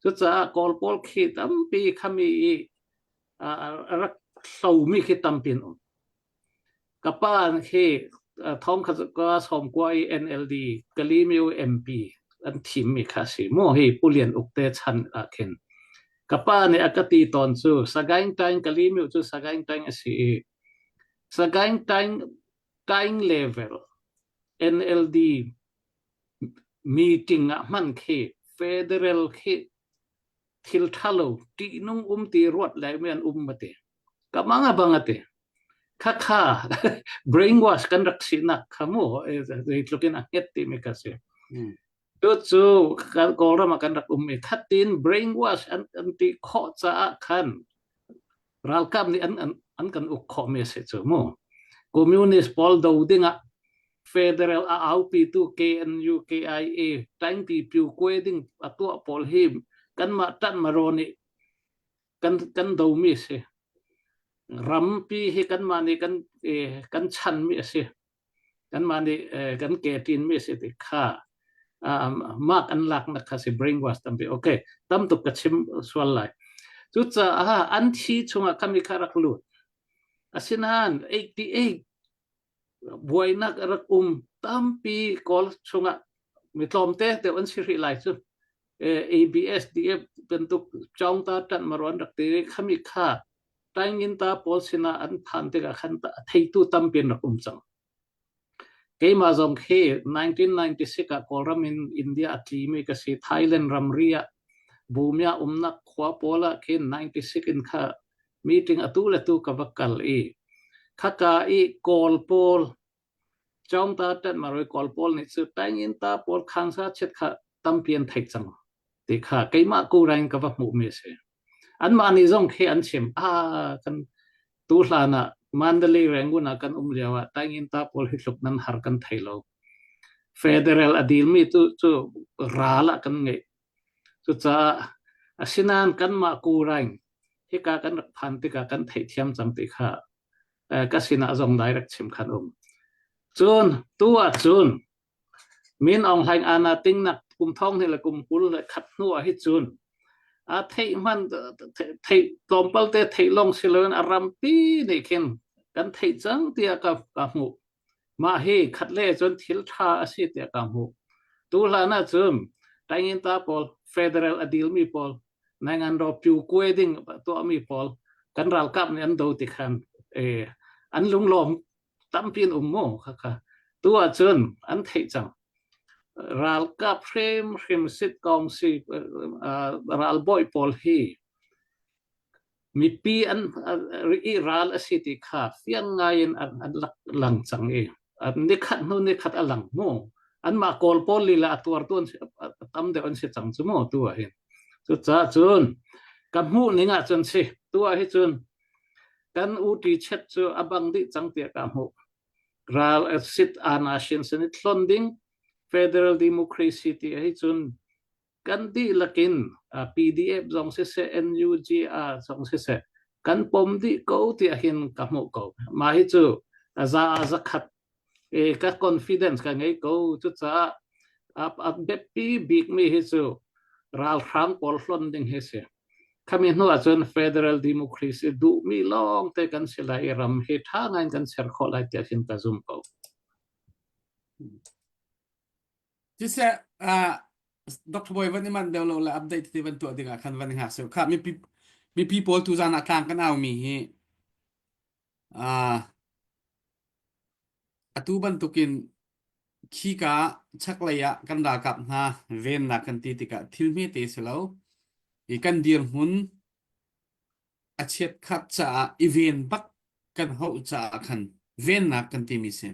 cucaah Kawl pawl khi tampi khami i a rak hlomi khi tampi an um. Ka pa khi thong kha ka sawm kua i NLD Kalimyo MP. an thimmi kha a si mu hi Pu Lian Uk te chan ah khin ka pa nih a ka ti tawn cu Sagaing Taing Kalimyo cu Sagaing Taing a si i Sagaing Taing Taing level NLD meeting ah hman khi federal khi thil ṭhalo ṭihnung um ti ruat le mi an um ati ka mang a bang ati khakha brainwash kan rak sinak kha mu zeitluk in a hnget ti mi ka si tu cu Kawlram ah kan rak um i khatin brainwash an an ti khawh caah khan ralkap nih an an an kan uk khawh mi a si cu mu communist pawl do dingah federal a aupi tu KNU KIA tangpi pyu kwe ding a tuah pawl hi kanmah ṭan maro nih kan kan do mi a si rampi hi kanmah nih kan kan chan mi a si kanmah nih kan ke ṭin mi a si ti kha mark an laknak kha si brainwash tampi okay tam tuk ka chim sual lai cucaah an thi chungah kami kha rak lut asinain 88 buainak a rak um tampi kawl chungah mi tlawmte te an si rih lai cu ABSDF bantuk chawngta ṭanh maruan rak ti khami kha taingin ta pawl sinah an phan tikah khan theitu tampi an rak um cang. Keimah zong khi 1996 ah Kawlram in India a tlimi ka si. Thailand ramri ah Bumia umnak khua pawl ah khin 96 in kha meeting atu le tu ka va kal i khaka i Kawl pawl Chawngta ṭanhmaroi Kawl pawl nih cu taingin ta pawl khangsa chiat kha tampi an theih cang ti kha keimah kurain ka va hmuhmi a si. Anmah nih zong khi an chim ah kan tu hlan ah Mandalay Rangoon ah kan um lio ah taingin ta pawl hi tluk nan har kan thei lo. Federal a dilmi tu cu ral ah kan ngeih. Cucaah asinain kanmah kurain hika kan rak phan tikah kan theihthiam cang ti kha ka sinah zong direct chim khan um. Cun tu ah cun Min Aung Hlaing ana tingnak kum thong hnih le kum 21 hnu ah hi cun a theih hman theih tlawmpal te theih long si loin a rampi nih khin kan theih cang tiah ka ka hmuh. Mah hi khat le cun thil ṭha a si tiah ka hmuh. Tu hlan ah cun Tainginta pawl federal a dilmi pawl nangan ro pyu kue ding tuahmi pawl kan ralkap nih an do ti khan eh, an lunglawm tampi an um mu khakha tu ah cun an theih cang ralkap hrimhrim sit kong si ralbawi pawl hi mipi an i ral a si ti kha fiang ngai in an an lang cang i nikhat hnu nikhat a lang mu anmah kawl pawl lila a tuartu an tam deuh an si cang cu mu tu ah hin cucaah cun ka hmuh ning ah cun si tu ah hi cun kan uṭi chet cu a bang dih cang tiah ka hmuh ral sit ana shin sin i thlon ding federal democracy ti hi cun kan dihlak in PDF zong siseh NUG zong siseh kan pom dih ko tiah hin ka hmuh ko. Mah hi cu za a zakhat e ka confidence ka ngei ko cucaah a biapi bikmi hi cu ralhrang pawl hlon ding hi si. Khami hnu ahcun federal democracy duhmi lawng te kan si lai i ram hi ṭha ngai in kan ser khawh lai tiah hin ka zum ko. Siseh, uh, Dr. Boy van i manh deuh lo le update te van tuah dingah khan van i hngak seu. Kha mipi mipi pawl tu zan ah tlang kan au mi hi uh, atu bantukin khika chaklei ah kan ralkap hna vennak kan ti tikah thil hme te si lo. I kan dirhmun a chiat khat caah i ven bak kan hauh caah khan vennak kan timi si.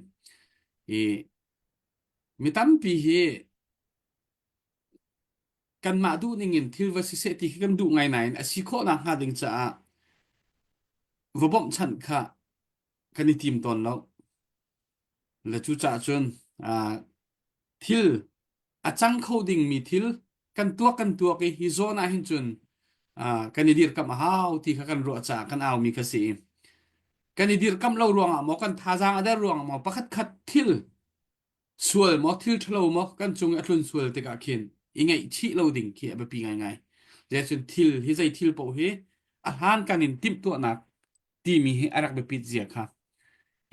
I Mi tampi hi kanmah duh ning in thil va siseh ti khi kan duh ngai nain a si khawh nakhnga ding caah va bawmhchanh kha kan i tim tawn lo. Le cucaah cun aa thil a cang kho dingmi thil kan tuak kan tuak i hi zawn ah hin cun uh, kan i dirkamh a hau ti kha kan ruah caah kan aumi kha si kan i dirkamh lo ruangah maw kan thazaang a der ruangah maw pakhat khat thil sual maw thil ṭhalo maw kan cung i a tlun sual tikah khin i ngaihchih lo ding khi a biapi ngaingai. Zeicun thil hi zei thil paoh hi a hlan kan in timhtuahnak timi hi a rak biapit zia kha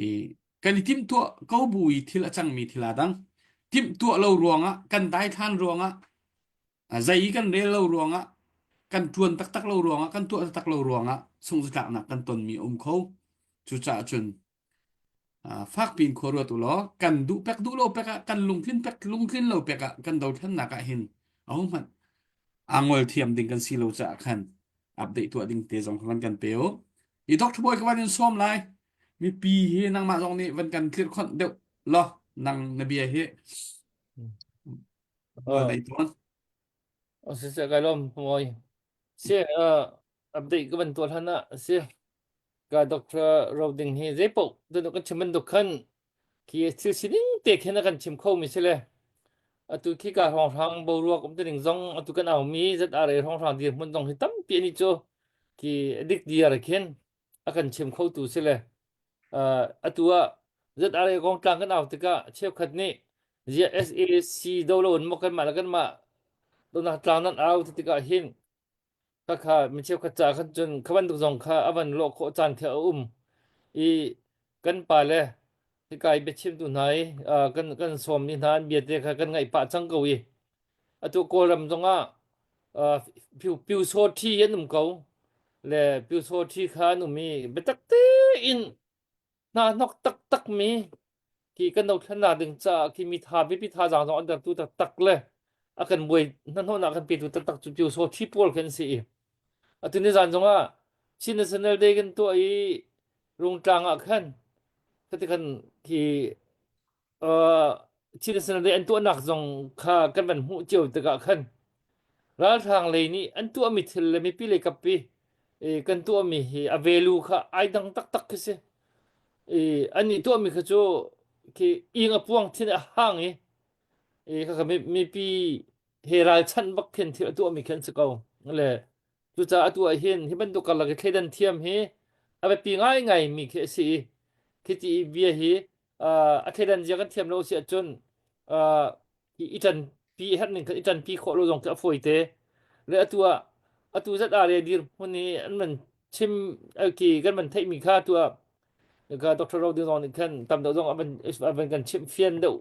i kan i timhtuah ko bu i thil a cangmi thil aa dang. Timhtuah lo ruangah kan daithlan ruangah zei kan rel lo ruangah kan ṭuan taktak lo ruangah kan tuah taktak lo ruangah sungzatlaknak kan tonmi a um kho. Cucaah cun fakpi in khua ruat u law kan duh pek duh lo pek ah kan lungtlin pek lungtlin lo pek ah kan dothlennak ah hin ahohmanh aa ngol thiam ding kan si lo caah khan update tuah ding te zong van kan pe u. I Dr. Bawi ka van in sawm lai. Mipi hi nangmah zong nih van kan tlirhkhonh deuh law nang na bia hi uh, nei tawn. Si se kai lom moi. Si update ka van tuah hlan ah si ka Dr. Roding hi zeipaoh tu kan chim bantuk khan khi thil sining te khin a kan chim kho mi si le atu khi ka hrawnghrang boruak um ning zong atu kan au mi ZRA hrawnghrang dir hmun zong hi tampi ani cu khi dik diar khin a kan chim kho tu si le atu ah ZRA kong tlang kan au tikah cheukhat nih zia SAC do lo in maw kanmah le kanmah donak tlang nan au ti tikah hin Khakha mi cheukhat ca khan cun kha bantuk zong kha a van lawh khawh caan khi a um i kan pa le hika i biachimtu hna i kan kan sawmmi hna an bia te kha kan ngaih pah cang ko i atu Kawlram zongah Pyusawṭhi an um ko le Pyusawṭhi kha an um i biatak tein hna hnok taktak mi khi kan dothlennak ding caah khi mi tha biapi thazaang zong an dertu taktak le a kan buai hnahnawhnak kan petu taktak cu Pyusawṭhi pawl khi an si i atu ni zan zongah Chin National Day kan tuah i Rungtlang ah khan khati khan khi Chin National Day an tuahnak zong kha kan van hmuh cio tikah khan ralhrang lei nih an tuahmi thil le mipi lei kap i kan tuahmi hi a value kha ai dang taktak khi si. I an nih tuahmi kha cu khi ing a puang thin a hang i i khakha mipi he ralchanh bak khin thil a tuahmi khi an si ko. Le Cucaah atu ah hin hi bantuk karlak i thleidan thiam hi a biapi ngaingai mi khi a si i khiti i bia hi a thleidan zia kan thiam lo si ahcun hi i ṭanpi a herh ning khan i ṭanpi khawh lo zong khi a fawi te. Le atu ah atu zat ah le dirhmun i an van chim ki kan van theihmi kha atu ah ka Dr. Rodin zong nih khan tam deuh zong a van a van kan chimh fian deuh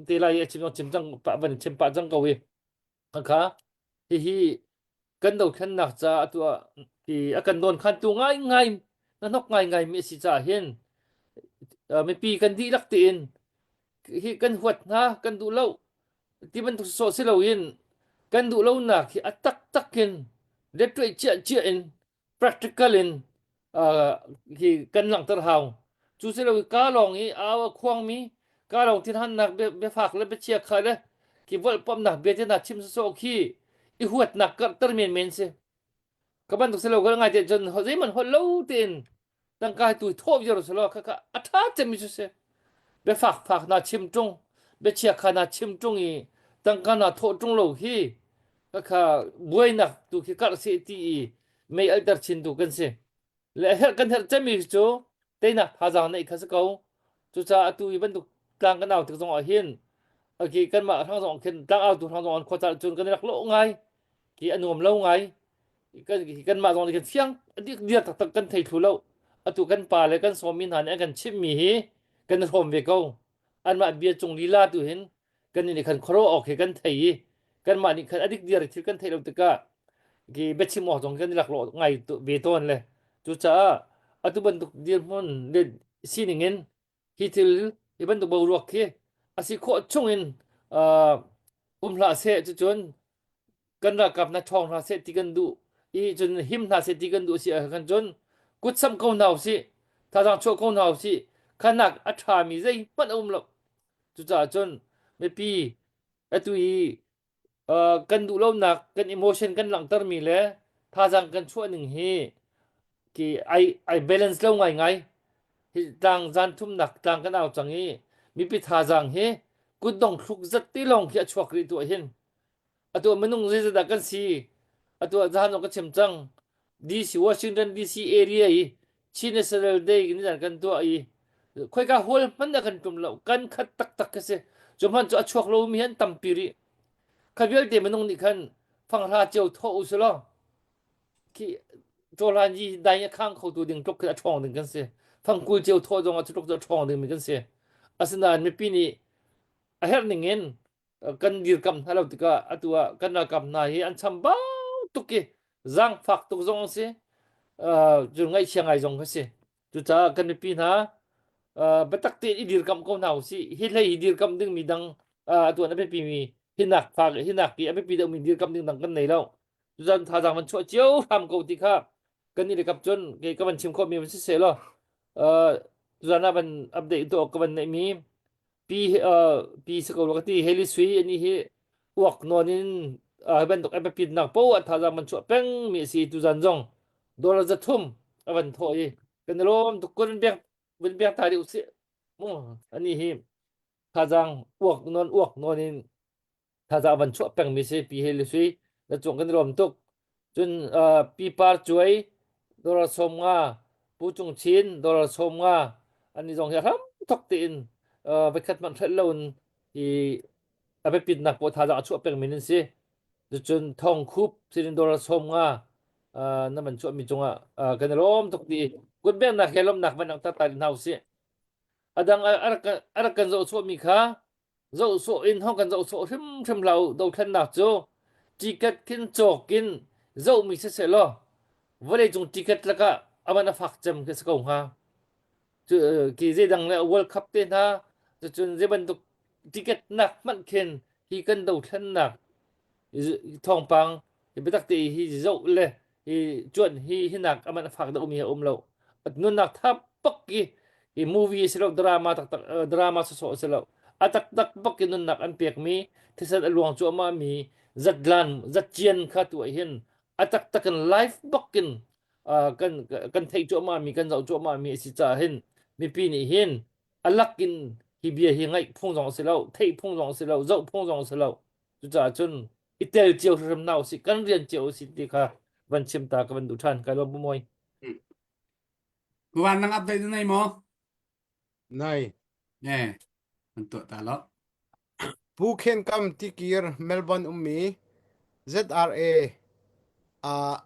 te lai i a chim zong chim cang pah van chim pah cang ko i Khakha hihi kan dothlennak caah atu ah hi a kan dawnkhantu ngaingai hnahnok ngaingai mi a si caah hin mipi kan dihlak tein hi kan huat hna kan duh lo ti bantuk sawh si loin kan duh lonak hi a taktak in lettuai ciah ciah in practical in hi kan langhter hau. Cu si lo ka lawng i au a khuangmi ka lawng thinhannak biafak le biachia kha le khi volhpamnak bia te hna chim sawsawh khi i huatnak karhter menmen si. Ka bantuk si lo ka ngai te cun zeihmanh holh lo tein tangka tu thawh viar si lo kha kha a ṭha cemmi cu si. Biafak fak na chim ṭung biachia kha na chim ṭung i tangka na thawh ṭung lo hi khakha buainak tu khi karh seh ti i mei alter chin tu kan si. Le herh kan herh cemmi cu teinak thazaang neih kha si ko. Cucaah atu i bantuk tlang kan au tik zong ah hin okay kanmah hrang zong khin tlang au tu hrang zong an khua cun kan rak lawh ngai ki a nuam lo ngai kan kanmah zong nih kan fiang dir taktak kan thei thlu lo atu kan pa le kan sawmi hna nih an kan chimhmi hi kan hrawm ve ko anmah bia cung lila tu hin kan nih khan khuaruah awk hi kan thei i kanmah nih khan adik diar thil kan theih lo tikah ki biachim awk zong kan i laklawh ngai ve tawn le cucaah atu bantuk dirhmun le sining in hi thil hi bantuk boruak khi a si khawh chung in uh, um hlah seh cucun kan ralkap na ṭhawng hna seh ti kan duh i cun him hna seh ti kan duh si ah khan cun kut samh ko hna usih thazaang chuah ko hna usih khanak a ṭhami zeihmanh a um lo cucaah cun mipi atu i uh, kan duh lonak kan emotion kan langhtermi le thazaang kan chuah ning hi ki ai ai balance lo ngai ngai hi tlang zan thumnak tlang kan au cang i mipi thazaang hi kutdong thluk zat ti lawng khi a chuak rih tu hin Atu minung zeizat kan si? Atu ah zahan ka chim cang. DC Washington DC area i Chin National Day ni kan tuah i khoika hall hmanh ah kan tum lo kan khat taktak ka si. Cu hman cu a chuak lo mi an tampi rih. Kha vialte minung nih khan fanghra cio thawh u sulaw khi cawhlan yi dai a khang khotu ding tluk khi a ṭhawng ding kan si. Fangkul cio thawh zong ah cu tluk cu a ṭhawng ding mi kan si. Asinain mipi nih. A herh ning in kan dirkam hna lo tikah atu ah kan ralkap hna hi an chambau tuk i zaangfak tuk zong an si. Cun ngaihchia ngai zong ka si. Cucaah kan mipi hna biatak tein i dirkamh ko hna usih. Hi hlei hi dirkamh dingmi dang atu an a biapimi hinak fak hinak i a biapi deuhmi dirkamh ding dang kan nei lo. Cucaah thazaang van chuah cio hram ko ti kha kan nih le kap cun kei ka van chim khawhmi van si seh law tuzan ah van update tuah ka van neihmi pi pi si ko ka ti Heli Sui ani hi uak nawn in hi bantuk a biapit nak po ah thazaang van chuah peng mi a si tuzan zong dollar 300 a van thawh i kan i lawm tuk kun biak vun biak ta dih usih mu ani hi thazaang uak nawn uak nawn in thazaang van chuah pengmi si pi he le sui na cung kan i lawm tuk cun uh, pi par cuai dollar 50 pu cung chin dollar 50 ani zong hi hram thok tein uh, voikhat hmanh hrelh lo in hi a biapitnak pawl thazaang a chuah pengmi nan si cun thong khup sinin dollar 50 uh, na man chuahmi cungah uh, kan i lawm tuk ti kutbengnak he lawmnak van langhter ta hna usih adang a rak kan zoh chuahmi kha Zoh sawh in hong kan zoh sawh hrimhrim hlah u. Dothlennak cu ticket khin cawk in zohmi siseh law vawleicung ticket lakah a man a fak cem khi si ko hnga. Cu ki zeidang le World Cup te hna cucun zei bantuk ticket nak hmanh khin hi kan dothlennak thawngpang hi biatak te hi zoh le hi cuan hi hinak aman a fak deuh mi a um lo. Nunnak tha bak i hi movie si lo drama taktak drama sawsawh si lo. A taktak bak in nunnak an pek mi thisen a luang cuahmah mi zatlan zatcian kha tu ah hin a taktak in live bak in kan kan theih cuahmah mi kan zoh cuahmah mi a si caah hin mipi nih hin a lak in hi bia hi ngaih phung zong a si lo theih phung zong a si lo zoh phung zong a si lo cucaah cun i tel cio hrim hna usih kan rian cio usih ti kha van chim ta ka van duh ṭhan kai lawm mawi Kuwan nang update na nei maw? Nei. Ne, an tuah ta lo. Pu Khen Kam Tikir Melbourne ummi ZRA uh,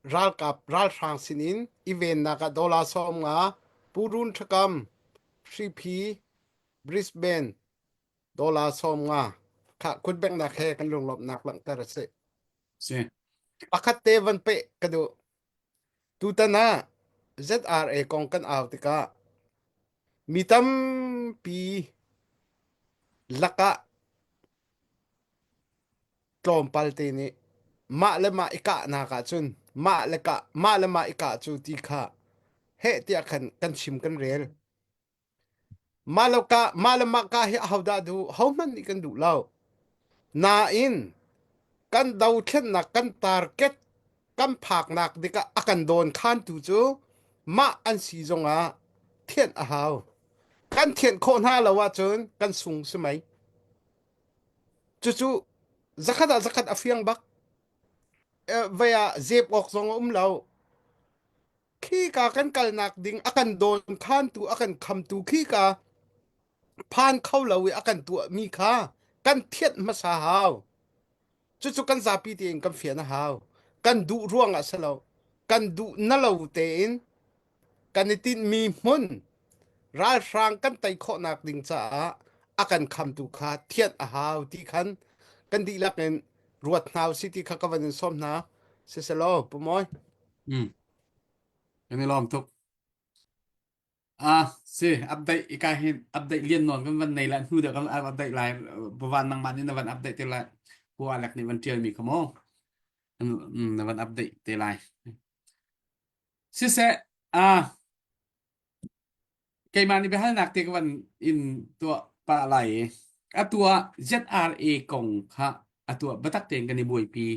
ralkap ralhrang sinin i vennak ah dollar 50 Pu Run Thakam Hriphi Brisbane dollar 50 kha kutbengnak he kan lunglawmhnak langhter a si. Si. Pakhat te van peh ka duh. Tutan ah ZRA kong kan au tikah mi tampi lakah tlawmpal te nih mah le mah i kahnak ahcun mah le kah mah le mah i kah cu ti kha heh tiah khan kan chim kan rel. Mah lo kah mah le mah kah hi ahodah duh hohmanh nih kan duh lo. Nain kan dothlennak kan target kan phaknak dikah a kan dawn khantu cu mah an si zongah thianh a hau. Kan thianh khawh hna lo ahcun kan sung si mei. Cucu zakhat ah zakhat a fiang bak. Vei ah zep awk zong a um lo. Khika kan kalnak ding a kan dawn khantu a kan khamtu khika phan kho lo i a kan tuahmi kha kan thianh hmasa hau. Cucu kan zapi tein kan fian a hau. Kan duh ruangah si lo. Kan duh na lo tein kan i tinhmi hmun ralhrang kan tei khawhnak ding caah a kan khamtu kha thianh a hau ti khan kan dihlak in ruat hna usih ti kha ka van in sawm hna. Siselaw, Pu Mawi. Mm. Kan i lawm tuk. Ah, si, update ika hin update lian nawn kan van nei la hnu deuh kan update lai bawan nangmah nih na van update te lai pu Alec nih van tial mi kha mu na van update te lai siseh ah Keimah nih biahalnak te ka van in tuah pah lai i atu ah ZRA kong kha atu ah biatak tein kan i buaipi.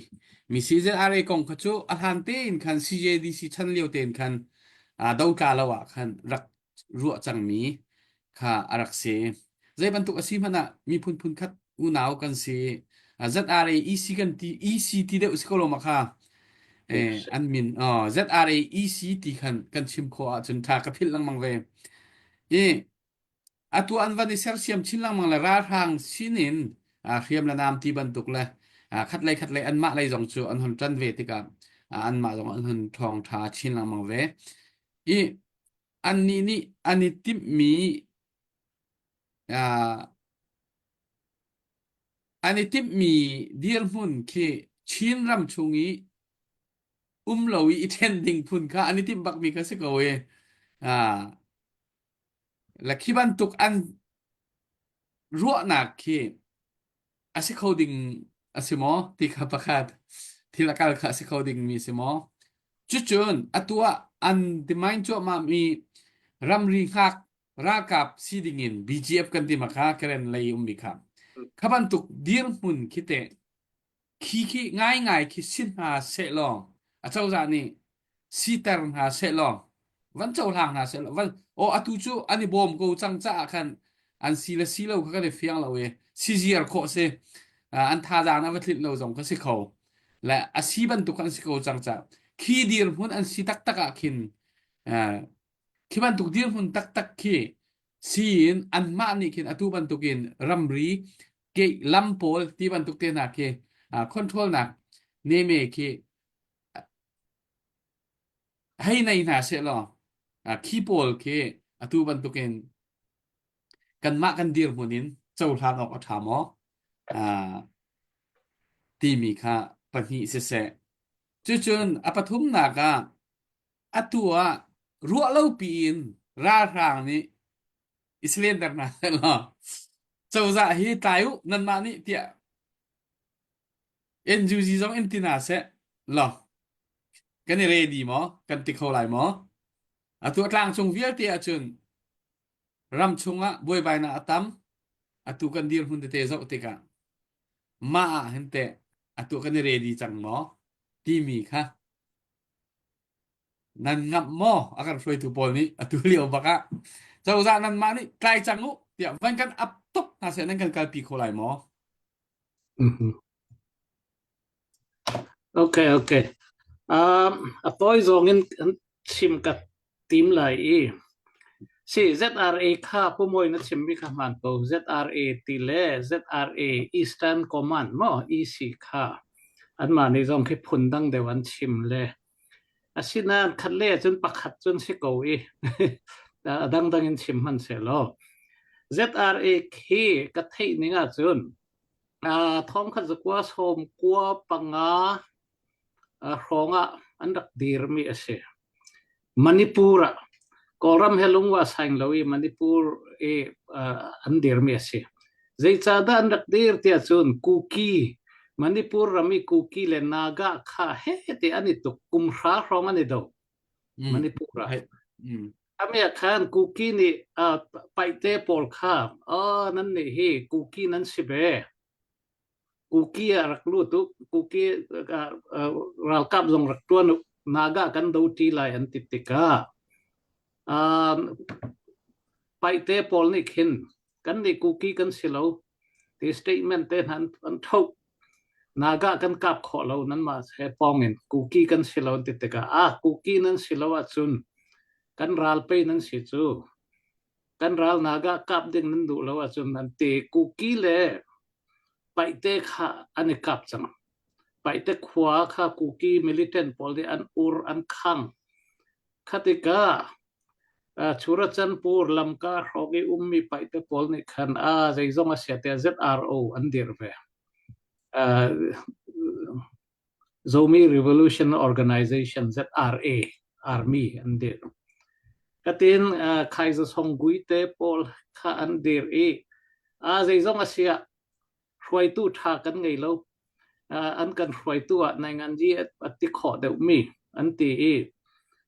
Mi si ZRA kong kha cu a hlan tein khan CJDC chan lio tein khan uh, dotla lo ah khan rak ruah cangmi kha a rak si. Zei bantuk a si hmanh ah miphun phun khat unau kan si. ZRA EC kan ti EC ti deuh si ko lo ma kha. Eh, an min oh, ZRA EC ti khan kan chim khawh ahcun tha ka philh lengmang ve. I atu an van i sersiam chin lengmang le ralhrang sinin hriam le nam ti bantuk le khat lei khat lei anmah lei zong cu an hon ṭan ve tikah anmah zong an hon ṭhawng ṭha chin lengmang ve. I annih nih an i timhmi uh, An i timhmi dirhmun khi Chin ram chung i um lo i i ṭhen ding phun kha an i timh bakmi kha si ko i ah le khi bantuk an ruahnak khi a si kho ding a si maw ti kha pakhat thil a kal kha a si kho dingmi si maw cucun atu ah an demand cuahmahmi ramri hngak ralkap si dingin BGF kan ti ma kha Karen lei ummi kha kha bantuk dirhmun khi teh Khi khi ngaingai khi si hna sehlaw acozah nih siter hna sehlaw van cohlang hna sehlaw van aw atu cu an i bawm ko cang caah khan an si le si lo kha kan i fiang lo i si ziar khawh si an thazaang a va tlinh lo zong kha si kho le a si bantuk an si ko cang caah khi dirhmun an si taktak ah khin khi bantuk dirhmun taktak khi siin anmah nih khin atu bantukin ramri ke lam pawl ti bantuk te hna khi control nak neme khi hei nei hna seh law khi pawl khi atu bantukin kanmah kan dirhmun in cohlan awk a ṭha maw timi kha pahnih siseh cucun a pathumnak ah atu ah ruah lo piin ralhrang nih i silenter hna law cozah hi tlai u nanmah nih tiah NUG zong in ti hna seh law kan i ready maw kan ti kho lai maw atu tlangcung vialte ahcun ram chungah buaibainak a tam atu kan dirhmun tete zoh tikah mah ah hin teh atu kan i ready cang maw timi kha Nan ngamh maw? A kan hruaitu pawl nih atu lio bak ah cozah nanmah nih tlai cang u tiah van kan ap tuk hna seh nan kan kalpi kho lai maw? Mhm. Okay, okay. Um, a tawi zong in kan chim ka tim lai i si ZRA kha pumawi na chimmi kha hmaan ko ZRA ti le ZRA Eastern Command maw EC kha anmah nih zong khi phun dang deuh an chim le Asinain khatlei ahcun pakhat cun si ko i a dangdang in chim hmanhsehlaw ZRA khi ka theih ning ahcun thongkhat zakua sawm kua panga hrawng ah an rak dirmi a si. Manipur ah Kawlram he lungwa saing lo i Manipur i an dirmi a si. Zeicahdah an rak dir tiah cun Kuki Manipur ram i Kuki le Naga kha he ti an i tuk kum hra hrawng an i do Manipur ah. Ami ah khan Kuki nih paihte pawl kha nan nih hi Kuki nan si ve Kuki ah rak lut u, Kuki ralkap zong rak ṭuan u, Naga kan do ṭi lai an ti tikah paihte pawl nih khin kan nih Kuki kan si lo ti statement te hna an thoh. Naga kan kap khawh lo nanmah he pawng in Kuki kan si lo an ti tikah ah Kuki nan si lo ahcun kan ral pei nan si cu kan ral Naga kap ding nan duh lo ahcun an ti Kuki le Paihte kha an i kap cang. Paihte khua kha Kuki militant pawl nih an ur an khang. Khatikah Churachandpur lamka hrawng i ummi paihte pawl nih khan a zeizong a sia tiah ZRO an dir ve. Zomi Revolution Organization ZRA Army an dir. Katin Khaizasong Guite pawl kha an dir i a zeizong a siah hruaitu ṭha kan ngei lo. An kan hruaitu ah nainganzi a ti khawh deuhmi an ti i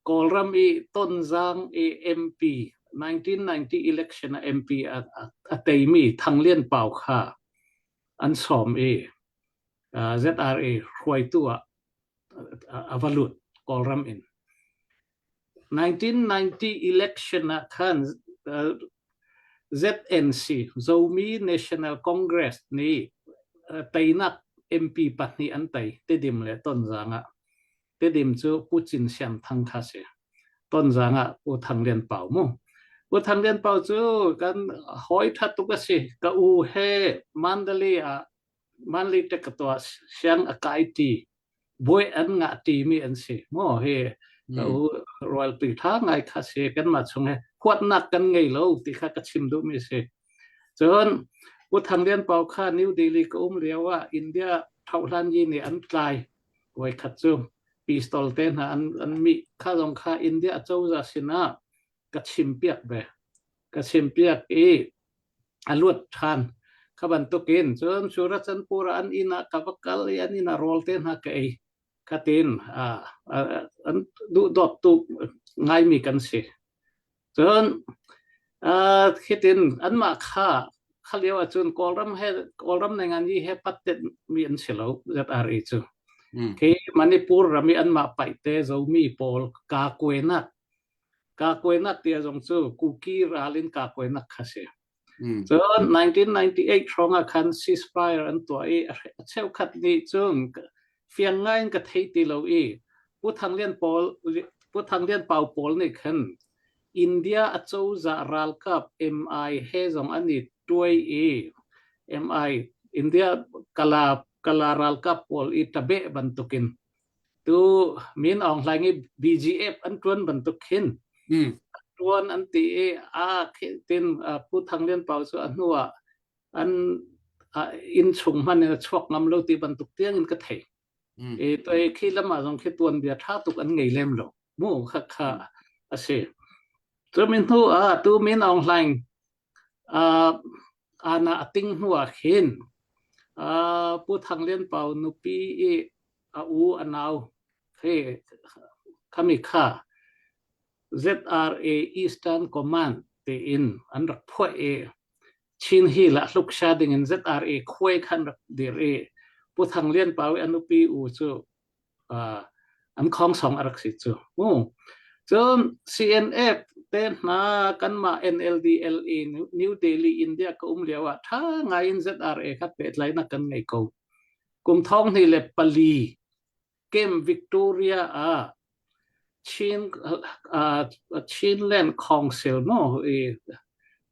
Kawlram i Tonzang i MP 1990 election ah MP a teimi Thang Lian Pau kha an sawm i ZRA hruaitu ah a va lut Kawlram in. 1990 election ah khan ZNC Zomi National Congress nih teinak MP pahnih an tei Tedim le Tonzang ah. Tedim cu Pu Cin Siam Thang kha si. Tonzang ah Pu Thang Lian Pau mu. Pu Thang Lian Pau cu kan hawi ṭha tuk a si. Ka u he Mandalay ah Manli te ka tuah siang a kai ṭi buai an ngah ṭimi an si maw hi ka u rualpi ṭha ngai kha si kanmah chung he huatnak kan ngei lo ti kha ka chim duhmi si cun. Pu Thang Lian Pau kha New Delhi ka um lio ah India thohlan yi nih an tlai. Voikhat cu pistol te hna an an mih kha zong kha India acozah sinah ka chimpiak ve. Ka chimpiak i a luat ṭhan. Kha bantukin cun Surachanpur ah an inn ah ka va kal i an inn ah rawl te hna ka ei. Khatin an duhdawt tuk ngaimi kan si. Cun hitin anmah kha kha lio ahcun Kawlram he Kawlram nengan yi he pattet mi an si lo ZRA cu. Khi Manipur ram i anmah paihte Zomi pawl kakuainak kakuainak tia zong cu Kuki ral in kakuainak kha si. Cun 1998 hrawng ah khan ceasefire an tuah i a cheukhat nih cun fiang ngai in ka thei ti lo i Pu Thang Lian pawl Pu Thang Lian Pau pawl nih khan India acozah ralkap MI he zong an i tuai i MI India kala kala ralkap pawl i tabeh bantukin Tu Min Aung Hlaing i BGF an ṭuan bantuk khin ṭuan an ti i a tin Pu Thang Lian Pau cu a hnu ah an inn chung hmanh in a chuak ngam lo ti bantuk tiang in ka thei. I toi khi lam ah zong khi tuanbia ṭha tuk an ngei lem lo. Mu kha kha a si. Cu min hnu ah tu Min Aung Hlaing ana a ting hnu ah khin Pu Thang Lian Pau nupi i a u a nau khi khami kha ZRA Eastern Command tiin an rak phuah i Chin hi la hluksha ding in ZRA khuai khan rak dir i Pu Thang Lian Pau i a nupi u cu an khongsong a rak si cu. Mu. Cun CNF te hna kanmah NLD LE New Delhi India ka um lio ah tha ngai in ZRA kha pehtlainak kan ngei ko. Kum thong hnih le pali Camp Victoria ah Chin uh, Chinland Council no i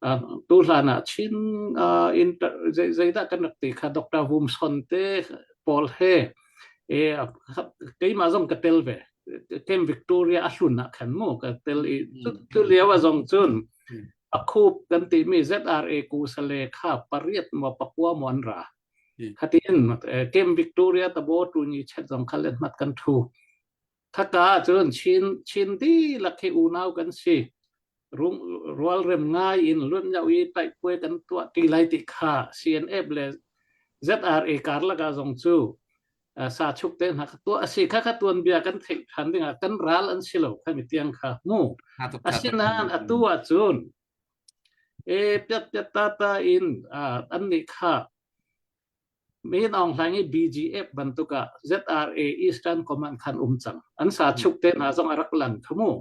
uh, tu hlan ah Chin uh, inter zeidah kan rak ti kha Dr. Vum Son te pawl he e keimah zong ka tel ve Camp Victoria a hlun ah khan mu ka tel i tu lio a zong cun a khup kan ti mi ZRA ku sale kha pariat mo pakua mo an ra khatin Camp Victoria tabo tu ni chet zong kha let mat kan thu Khaka ahcun Chin, Chin dihlak hi unau kan si. Rum, rualrem ngai in luatnyoh i taihpuai kan tuah ti lai ti kha CNF le ZRA karlak ah zong cu uh, sa chuk te hna kha tuah a si. Kha kha tuanbia kan theih ṭhan dingah kan ral an si lo kha mi tiang kha mu. Asinain atu ahcun e piat piat ta ta in uh, an nih kha Min Aung Hlaing i BGF bantuk ah ZRA Eastern Command khan um cang. An sa chuk te hna zong a rak lang kha mu.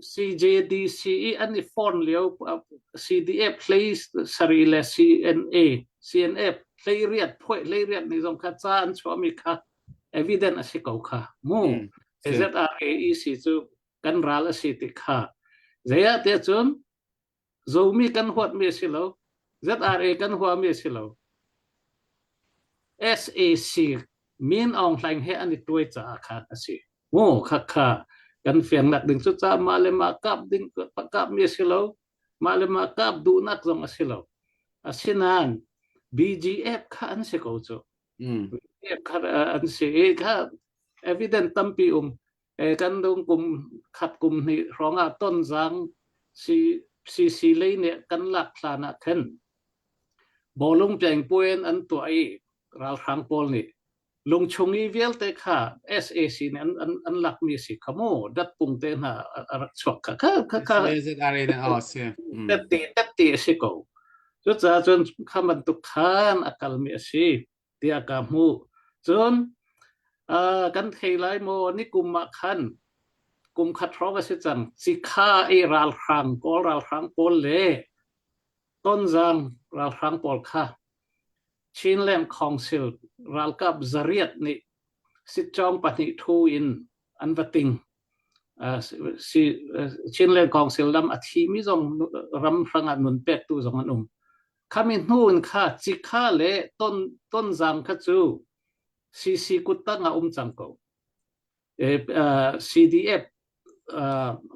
CJDC i an i form lio CDF hlei sari le CNA CNF hlei riat phuai hlei riat ni zong kha ca an chuahmi kha evident a si ko kha mu. ZRA EC cu kan ral a si ti kha. Zei ah tiah cun Zomi kan huatmi a si lo. ZRA kan huami a si lo. SAC Min Aung Hlaing he an i tuai caah khan a si. Mu kha kha kan fiangnak ding cu ca mah le mah kap ding kapmi a si lo. Mah le mah kap duhnak zong a si lo. Asinain BGF kha an si ko cu. BGF kha an si i kha evident tampi um. Kan dung kum khat kum hnih hrawng ah Tonzang CC lei nih kan lak hlan ah khan bawlung pengpuan an tuah i ralhrang pawl nih lungchung i vialte kha SAC nih an an an lakmi si kha mu datpung te hna a rak chuak kha kha kha kha tette tette a si ko cucaah cun kha bantuk khan a kalmi a si tiah ka hmuh. Cun uh, kan thei lai maw ni kum ah khan kum khat hrawng a si cang cikha i ralhrang kawl ralhrang pawl le tonzang ralhrang pawl kha Chinland Council ralkap zariat nih sitcawng pahnih thu in an va ting. Si Chinland Council lam a thimi zong ram hrang ah nun pektu zong an um. Khami hnu in kha cikha le ton tonzang kha cu CC kuttang ah um cang ko. E, CDF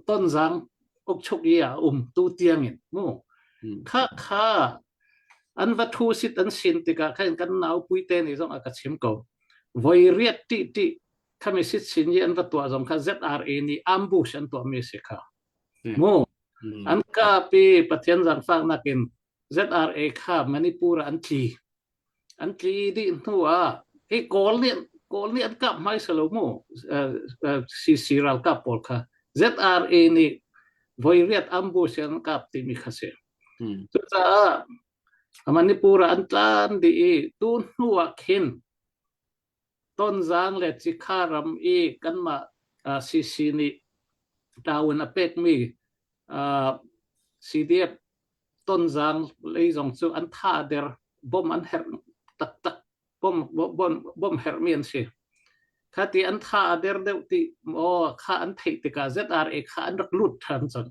tonzang ukchuk i ah um tu tiang in mu. Kha kha. An va thu sit an sin tikah khan kan nau puite nih zong a ka chim ko. Voi riat ti ti khami sit sin i an va tuah zong kha ZRA nih ambush an tuahmi si kha. Mu an kapi Pathian zaangfaknak in ZRA kha Manipur ah an tli. An tli dih hnu ah hi Kawl nih Kawl nih an kap hmaisa lo mu CC ralkap pawl kha ZRA nih voi riat ambush an kap timi kha si. Cucaah Manipur ah an tlan dih i tu hnu ah khin Tonzang le Cikha ram i kanmah CC nih ṭaun a pekmi CDF Tonzang lei zong cu an tha a der, bom an herh taktak, bom, bom, bom herhmi an si. Kha ti an tha a der deuh ti maw kha an theih tikah ZRA kha an rak lut ṭhan cang.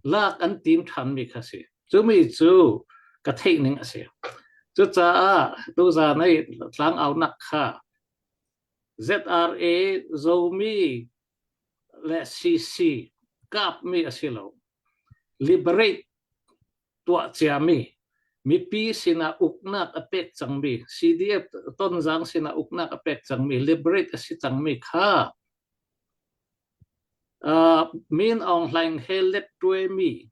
Lak an tim ṭhanmi kha si. Cumi cu ka theih ning a si. Cucaah tuzan i tlangaunak kha ZRA Zomi le CC kapmi a si lo. Liberate tuah ciami mipi sinah uknak a pek cangmi CDF Tonzang sinah uknak a pek cangmi liberate a si cangmi kha Min Aung Hlaing he letṭuaimi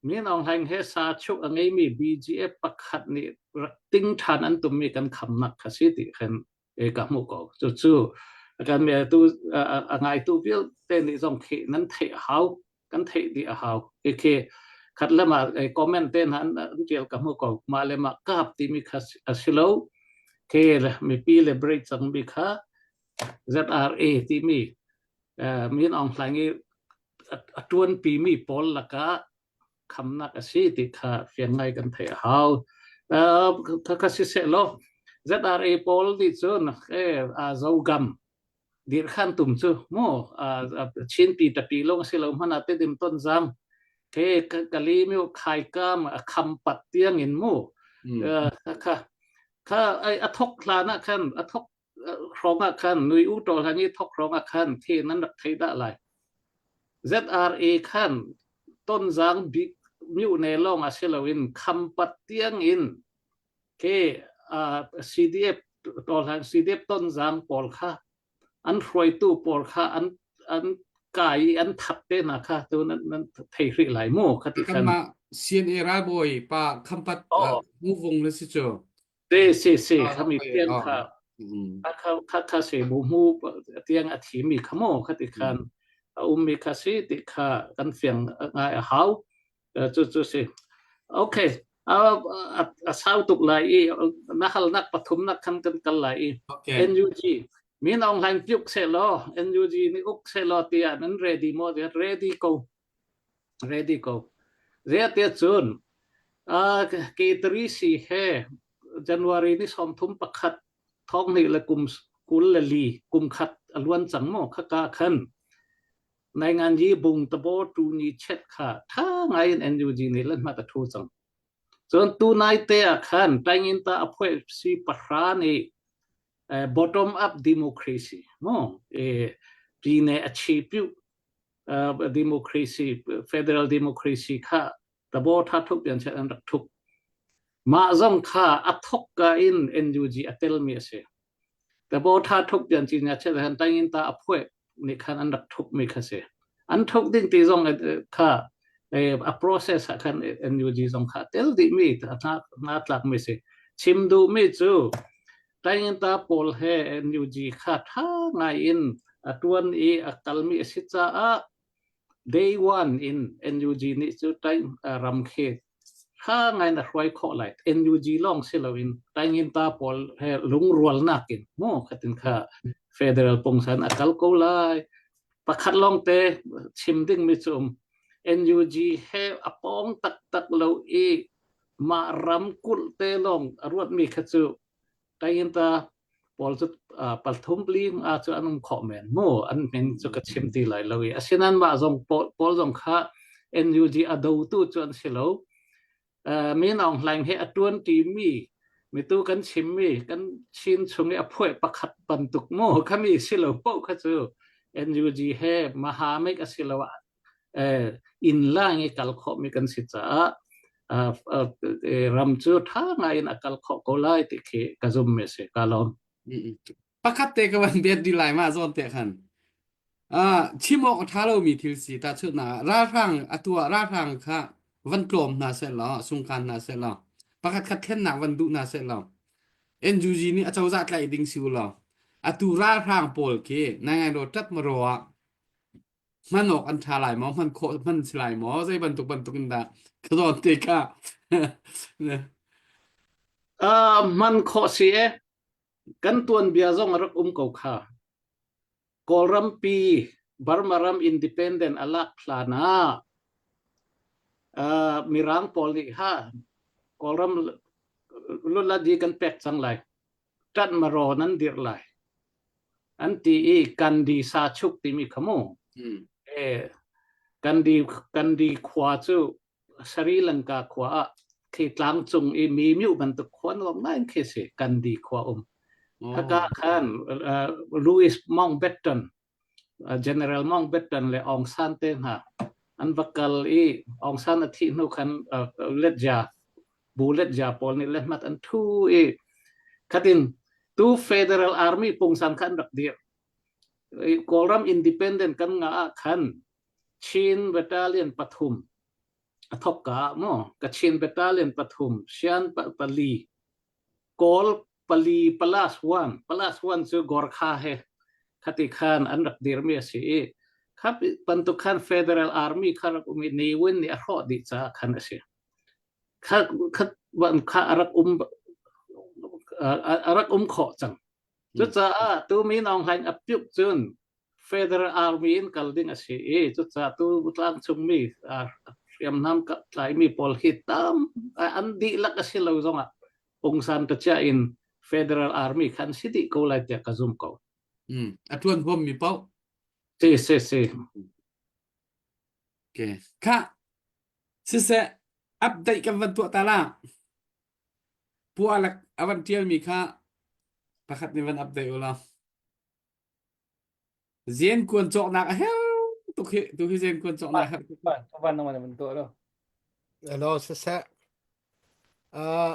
Min Aung Hlaing he sachuk a ngeimi BGF pakhat nih rak ting ṭhan an tummi kan khamnak kha si ti khan ka hmuh ko. Cucu kan mi tu a ngaitu vialte nih zong khi nan theih a hau kan theih dih a hau. Khi khat le mah comment te hna an ṭial ka hmuh ko. Mah le mah kap timi kha a si lo. Khi mipi le break cangmi kha ZRA timi Min Aung Hlaing i a ṭuanpimi pawl lakah khamnak a si ti kha fiang ngai kan theih a hau. Kha siseh law ZRA pawl nih cun zogam dirkhan tum cu mu Chinpi tapi lawng si lo hmanh ah Tedim Tonzang ke kali mi khaikam a khampat tiang in mu kha kha a thok hlan ah khan a thok hrawng ah khan nui u ṭawl han i thok hrawng ah khan the nan rak thei dah lai. ZRA khan Tonzang bik myone lawng ah si loin Khampat tiang in ke CDF ṭawlhlan CDF Tonzang pawl kha an hruaitu pawl kha an an kai i an that te hna kha tu nan nan thei hrih lai mu kha ti khan Kanmah CNA ralbawi pa Khampat Muvung le si cu Si si si khami tiang kha kha kha kha si bu mu tiang a thimi kha mo kha ti khan a ummi kha si ti kha kan fiang ngai a hau cu cu si okay a sau tuk lai i na halnak pathumnak khan kan kal lai i NUG Min Aung Hlaing piuk se law NUG nih uk se law tiah nan ready mo ready ko ready ko. Zeatiah cun K3 si he January ni 31 thong hnih le kum 24 kum khat a luan cang maw khaka khan naingan yi bung tabo tu ni chet kha tha ngai in NUG nih lan hmat a thu cang. Cun tu nai te ah khan tangin ta a phuai si pahra nih bottom up democracy mo e pine a chi piu democracy federal democracy kha tabo tha thuk pian an rak thuk mah zong kha a thok ka in NUG a tel mi a si tabo tha thuk pian chi nya che han tangin ta a phoi ni khan an rak thuk mi kha si an thuk ding ti zong kha a process ah khan NUG zong kha tel dih mi na tlak mi si chim duh mi cu Tainta pawl he NUG kha ṭha ngai in a ṭuan i a kalmi a si caah day one in NUG nih cu ram khi ṭha ngai in a hruai khawh lai. NUG lawng si loin Tainginta pawl he lungrualnak in mu khatin kha federal pungsan a kal ko lai. Pakhat lawngte chim dingmi cu um NUG he a pawng taktak lo i mah ramkulh te lawng a ruatmi kha cu Tainta pawl cu pathum ling a cu an um khawh men mu an min cu ka chim ti lai lo i asinain mah zong pawl zong kha NUG a dotu cu an si lo Min Aung Hlaing he a tuan ṭi mi mitu kan chimmi kan Chin chung i a phuai pakhat bantuk mu khami si lo paoh kha cu NUG he mahamik a si lo inn lang i kal khawhmi kan si caah. ram cu ṭha ngai in a kal khawh ko lai ti khi ka zum mi si ka lawm. Pakhat te ka van bet di lai ma zawn te khan. Chim awk a ṭha lomi thil si tahchunhnak ah ralhrang atu ah ralhrang kha van tlawm hna seh law sungkan hna seh law pakhat khat thlennak van duh hna seh law NUG nih acozah tlaih ding si u law atu ralhrang pawl khi nai ngai law ṭat maraw ah hman awk an ṭha lai maw hman khawh hman si lai maw zei bantuk bantuk in dah ka zawn te kha Uh, hman khawh si e kan tuanbia zong a rak um ko kha Kawlrampi Burma ram independent a lak hlan ah uh, Mirang pawl nih ha Kawlram luladi kan pek cang lai ṭat maraw nan dirh lai an ti i Gandhi sa chuk timi kha mu mm. e Gandhi Gandhi khua cu Sri Lanka khua ah khi tlangcung i mi miu bantuk khua nuam ngai khi si Gandhi khua um. Haka khan uh, Louis Mountbatten uh, General Mountbatten le Aung San te hna an va kal i Aung San a thih hnu khan uh, letja bu letja pawl nih lehmat an thu i khatin tu Federal Army pungsan kha an rak dir. Kawlram independent kan nga ah khan Chin Battalion pathum a thawk ka ah maw Kachin Battalion pathum Shan pali Kawl pali plus one plus one cu Gorkha he khati khan an rak dirmi a si i kha bantuk khan Federal Army kha rak um i Ne Win nih a hrawh dih caah khan a si. Kha kha kha a rak um a rak um khawh cang. Cucaah tu Min Aung Hlaing a piuk cun Federal Army in kal ding a si i cucaah tu tlangcungmi hriamnam tlaimi pawl hi tam an dihlak a si lo zongah pungsan ka chiah in Federal Army khan si dih ko lai tiah ka zum ko. Mm, a tuan huam mi paoh. Si si si. Okay. Kha siseh update kan van tuah ta la. Pualak avan tial mi kha pakhat nih van update ula. Zen kuan cawknak a herh tuk hi tu hi zen kuan cawknak herh tuk. Van van nang man tuah lo. Hello, siseh. Uh,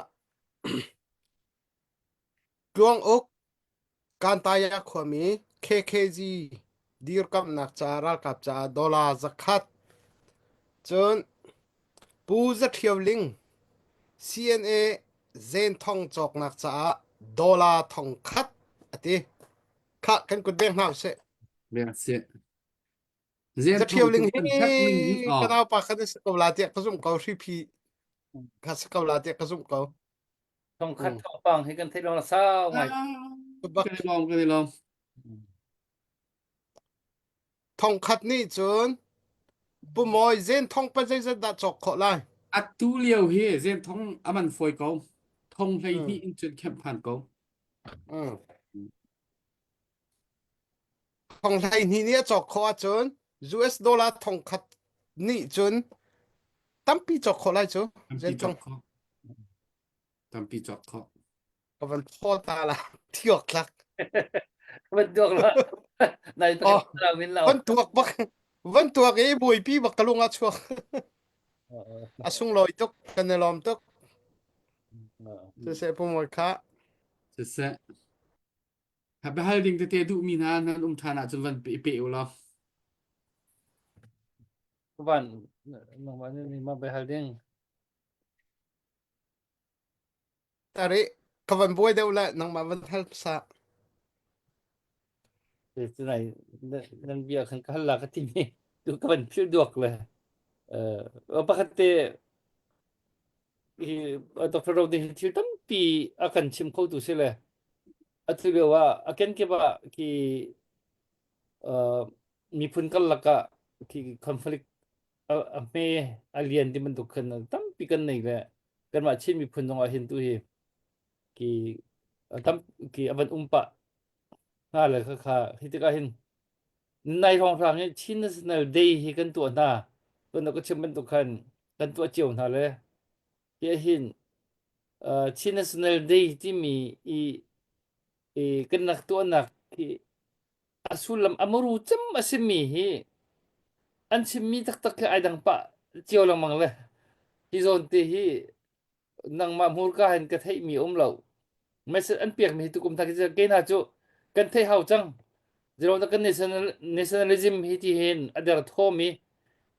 Tluang uk Kantaya khuami KKG dirkamnak ca ralkap caah dollar zakhat cun Pu Za Ṭhio Ling CNA zenthong cawknak caah dollar thongkhat a ti. Khah kan kut beng hna usih. Beng sih. Za Ṭhio Ling hi ka naupa khan a si ko la tiah ka zumh ko hriphi kha si ko la tiah ka zumh ko. Thongkhat thawngpang hi kan theih lawng sau ngai. Kan i lawm kan i lawm. Thongkhat nih cun Pu Mawi zen thong pa zeizat dah cawk khawh lai? Atu lio hi zen thong a man fawi ko. Thong hlei hnih in cun kemh phan ko. Mm. Thong hlei hnih nih a cawk khawh ahcun US dollar thong khat nih cun tampi cawk khawh lai cu. Tampi Zen cawk thong khawh. Tampi cawk khawh. Ka van thaw ta la thiok tlak. Van tuak la. Nai Oh, pakhat min lo. van tuak bak van tuak i buaipi bak ka lung ah chuak. A sunglawi tuk kan i lawm tuk. Siseh pu Mawi kha. Siseh. Ha biahal ding tete duhmi hna nan um ṭhan ahcun van pe pe u law. Van nangmah nih ma biahal ding. Tari ka van buai deuh le nangmah van hal sa. Tunai nan bia khan ka hal la ka ti mi tu ka van phil duak le eh pakhat te hi Dr. Ro ding thil tampi a kan chim kho tu si le atu lio ah a kenkip ah khi miphun karlak ah khi conflict a hme a lian ti bantuk khan tampi kan nei le kanmah Chin miphun zong ah hin tu hi ki tam ki a van um pah hnga le kha kha hi tikah hin nai hrawnghrang hi Chin National Day hi kan tuah hna tuan ka chim bantuk khan kan tuah cio hna le hi hin uh, Chin National Day timi i i kan nak tuahnak hi a sullam a muru cem a simi hi an chimmi taktak khi ai dang pah cio lengmang le. Hi zawn te hi nangmah hmurka hin ka theihmi um lo. Message an pekmi hi tukum thak hi ke hna cu kan theih hau cang. Zero na kan national, nationalism hi ti hin a der thawm i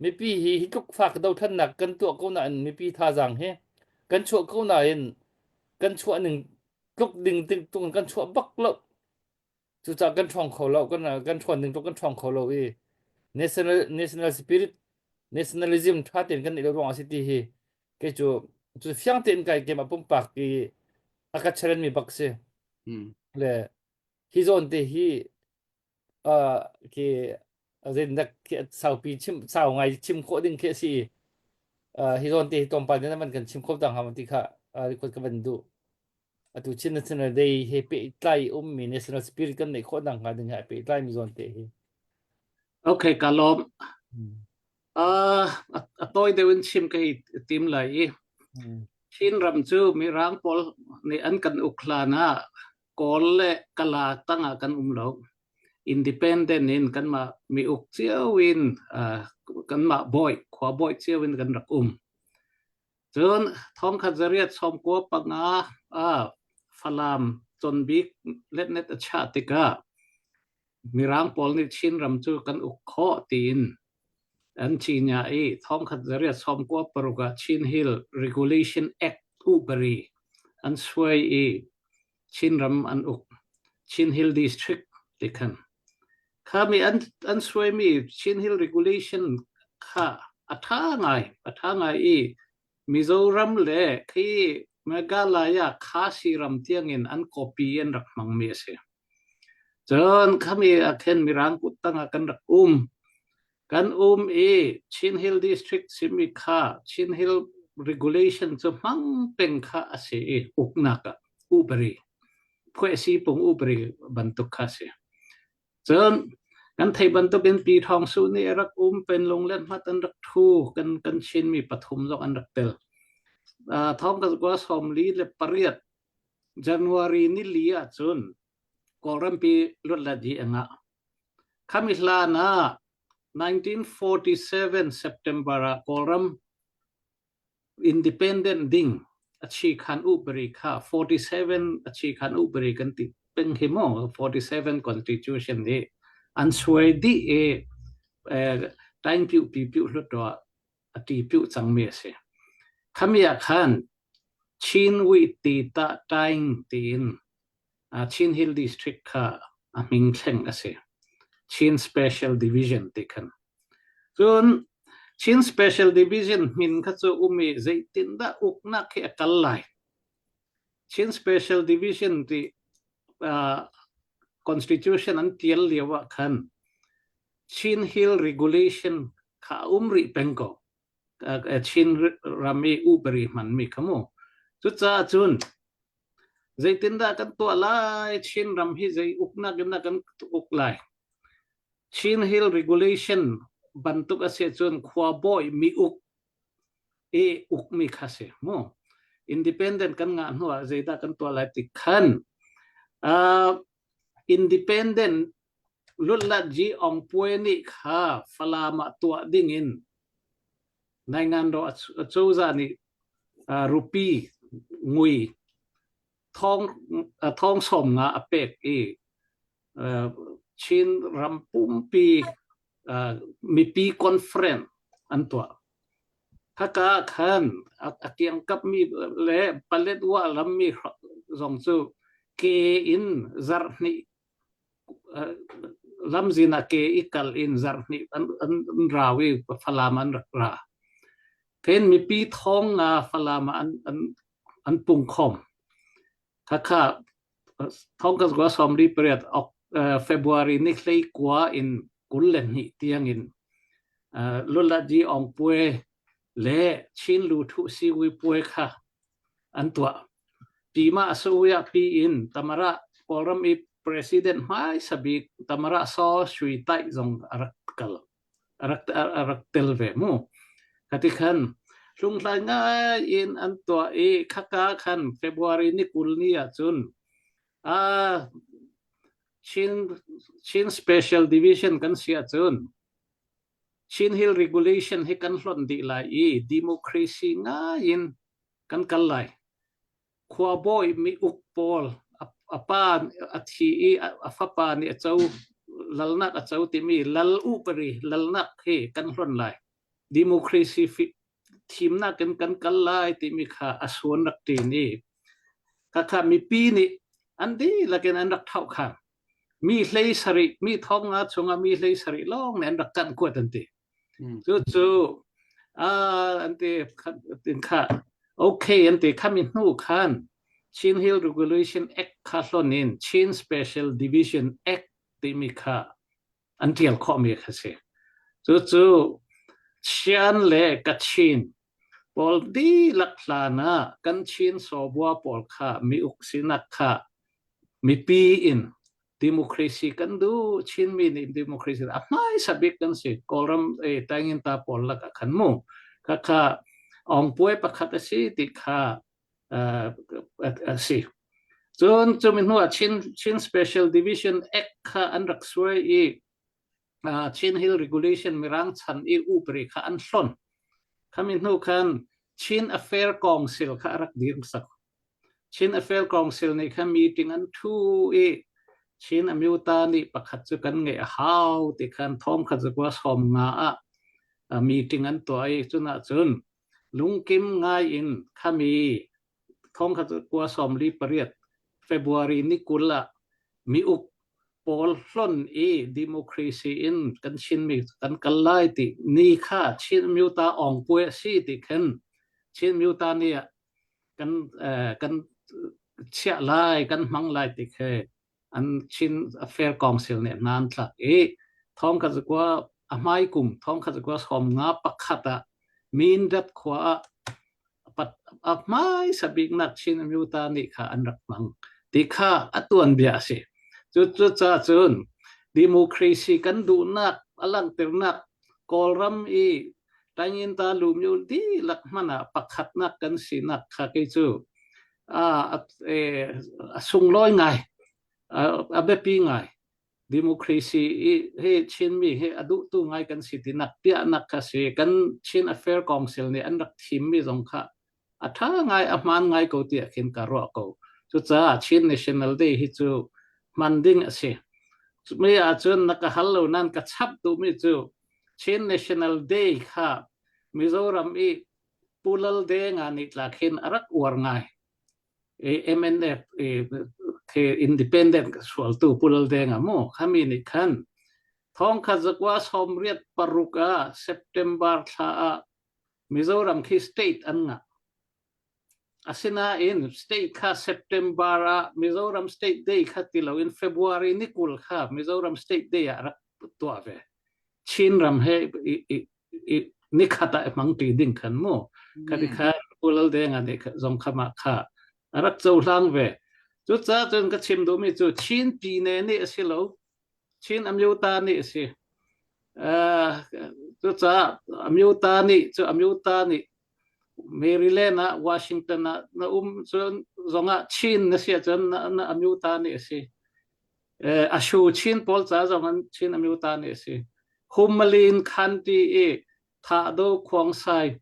mipi hi hi tluk fak dothlannak kan tuah ko nain mipi thazaang hi kan chuah ko nain kan chuah ning tluk ding ting tung kan chuah bak lo. Cucaah kan ṭhawng kho lo, kan kan ṭhawn ding tluk kan ṭhawng kho lo i national national spirit nationalism ṭha tein kan neih lo ruangah a si ti hi kei cu cu fiang tein kai keimah pumpak i a ka challenge mi bak si. Le hi zawn te hi uh, khi zeitindah khi saupi chim sau ngai chim khawh ding khi a si i uh, hi zawn te hi tlawmpal in man kan chim kho ta hnga ti kha uh, record ka van duh. Atu Chin National Day he pehtlai ummi national spirit kan neih khawh nakhnga ding he pehtlai mi zawn te hi. Okay, ka lawm. Uh, a tawi deuh in chim ka hi tim lai i. Chin ram cu Mirang pawl nih an kan uk hlan ah Kawl le Kala tangah kan um lo. Independent in kanmah mi uk cio in uh, kanmah bawi, khua bawi cio in kan rak um. Cun thongkhat zariat 95 ah Falam conbik letnet a chiah tikah Mirang pawl nih Chinram cu kan uk khawh tiin an cinya i thongkhat zariat 96 ah Chin Hill Regulation Act upari an suai i Chinram an uk. Chin Hill District ti khan. Khami an an suaimi Chin Hill Regulation kha a ṭha ngai, a ṭha ngai i Mizoram le khi Meghalaya Khasi ram tiangin an copy an rak hmangmi a si. Cun khami ah khin Mirang kut tangah kan rak um. Kan um i Chin Hill District simi kha Chin Hill Regulation cu hmang peng kha a si i uknak ah upari phuahsi pung upari bantuk kha a si. Cun kan theih bantukin Pi Thawng Su nih a rak um penlung le hmat an rak ṭhu kan kan Chinmi pathum zong an rak tel. Uh, thong ka kua 48 January ni li ahcun Kawlrampi luatlet hi a ngah. Khami hlan ah 1947 September ah Kawlram independent ding a chi khan upari kha 47 a chi khan upari kan ti peng hi mo 47 constitution hi an suai dih i time piu pi piu hlut do a ti piu cangmi a si. Khami ah khan Chin Wi ti ta taing tiin Chin Hill District kha a hming thleng a si. Chin Special Division ti khan. Cun Chin Special Division hmin kha cu um i zeitindah uknak hi a kal lai. Chin Special Division ti uh, Constitution an tial lio ah khan Chin Hill Regulation kha a um rih peng ko. Chin ram i upari hmanmi kha mu. Cucaah cun Zeitindah kan tuah lai? Chinram hi zei uknak in dah kan uk lai? Chin Hill Regulation bantuk a si ahcun khuabawi mi uk i ukmi kha si mu. Independent kan ngah hnu ah zeidah kan tuah lai ti khan uh, independent Lutlat Ji Aung Puai nih kha Falam ah tuah ding in Nainganro acozah nih rupi ngui thong thong sawm nga a pek i Chin ram pumpi mipi conference an tuah. Haka khan a kiangkap mi le Paletwa lammi zong cu ke in zarh hnih lamzin ah ke i kal in zarh hnih an, an, an rau i Falam an rak ra. Then mipi thong nga Falam ah an, an, an pung khom. Khakha thong ka gwa somli pariat ok February ni hlei kua in 22 tiang in Lulaji Ong Pue le Chin Lu Thu Siwi Pue kha an tuah. Pima Asuya pi in Tamara Kawlram i President hmaisa bik Tamara Saw Sui Tai zong a rak kal a rak a rak tel ve mu. Khati khan hlunghlai ngai in an tuah i khaka khan February ni 20 ni ahcun a Chin Chin Special Division kan si ahcun. Chin Hill Regulation hi kan hlonh dih lai i democracy ngai in kan kal lai. Khuabawi mi uk pawl a pa a thi i a fapa nih a co lalnak a co timi lal upari lalnak hi kan hlonh lai. Democracy thimnak in kan kal lai timi kha a suan rak ṭin i khakha mipi nih an dihlak in an rak thlauh khan mi hlei sarih mi thong nga chungah mi hlei sarih lawng nih an rak kanh kuat an ti. Cucu an ti tin kha okay an ti khami hnu khan Chin Hill Regulation Act kha hlon in Chin Special Division Act timi kha an ṭial khawhmi kha si. Cucu Shan le Kachin pawl dihlak hlan ah kan Chin sawbua pawl kha mi uk sinak kha mipi in democracy kan duh Chinmi nih democracy a hmaisa bik kan si Kawlram e Tainginta pawl lakah khan mu khakha ongpuai pakhat a si ti kha a si. Cun cumi hnu ah Chin, Chin Special Division Act kha an rak suai i Chin Hill Regulation Mirang chan i upri kha an hlon. Khami hnu khan Chin Affair Council kha a rak dir sak. Chin Affair Council nih khan meeting an thu i Chin Amyota nih pakhat cu kan ngeih a hau ti khan thong khat zakua som nga ah meeting an tuah i cun ahcun Lungkim ngai in khami thongkhat kua 48 February ni 20 ah mi-uk pawl hlonh i democracy in kan Chinmi kan kal lai ti ni kha Chin Amyota Aung Puai a si ti khin Chin Amyota ni ah kan kan chiah lai kan hmang lai ti khi an Chin Affair Council nih hna an tlak i thong khat zakua a hmai kum thong khat zakua 51 ah Mindat khua ah a hmai sabiknak Chin Amyota nih kha an rak hmang ti kha a tuan bia a si. Cu cu ca cun democracy kan duhnak a langhternak Kawlram i Tanyinta lumyu dihlak hmanh ah pakhatnak kan sinak kha kei cu a sunglawi ngai, a biapi ngai. Democracy hi Chinmi hi a duhtu ngai kan si tinak piahnak kha si. Kan Chin Affair Council nih an rak thimmi zong kha a ṭha ngai, a hmaan ngai ko tiah khin ka ruah ko. Cucaah Chin National Day hi cu hman ding a si. Mi ahcun na ka hal lo nain ka chap duhmi cu Chin National Day kha Mizoram i Pu Lal Denga nih tla khin a rak uar ngai. MNF the independent sualtu Pu Lal Denga mu khami nih khan thongkhat zakua 86 ah September thla ah Mizoram khi state an ngah. Asinain state kha September ah Mizoram State Day kha ti loin February ni 20 kha Mizoram State Day ah rak tuah ve. Chinram he i, i, i, nikhat ah hmang ṭi ding khan mu. Khati khan Pu Lal Denga nih zong kha mah kha a rak cohlang ve. Cucaah cun ka chim duhmi cu Chin pine nih a si lo, Chin Amyota nih a si. Uh, cucaah Amyota nih cu Amyota nih Maryland ah Washington ah na um cun zongah Chin na si ahcun na, na Amyota nih a si. Eh, Ashu Chin pawl ca zong an Chin Amyota nih a si. Humalin Khanti i Thahdo Khuangsai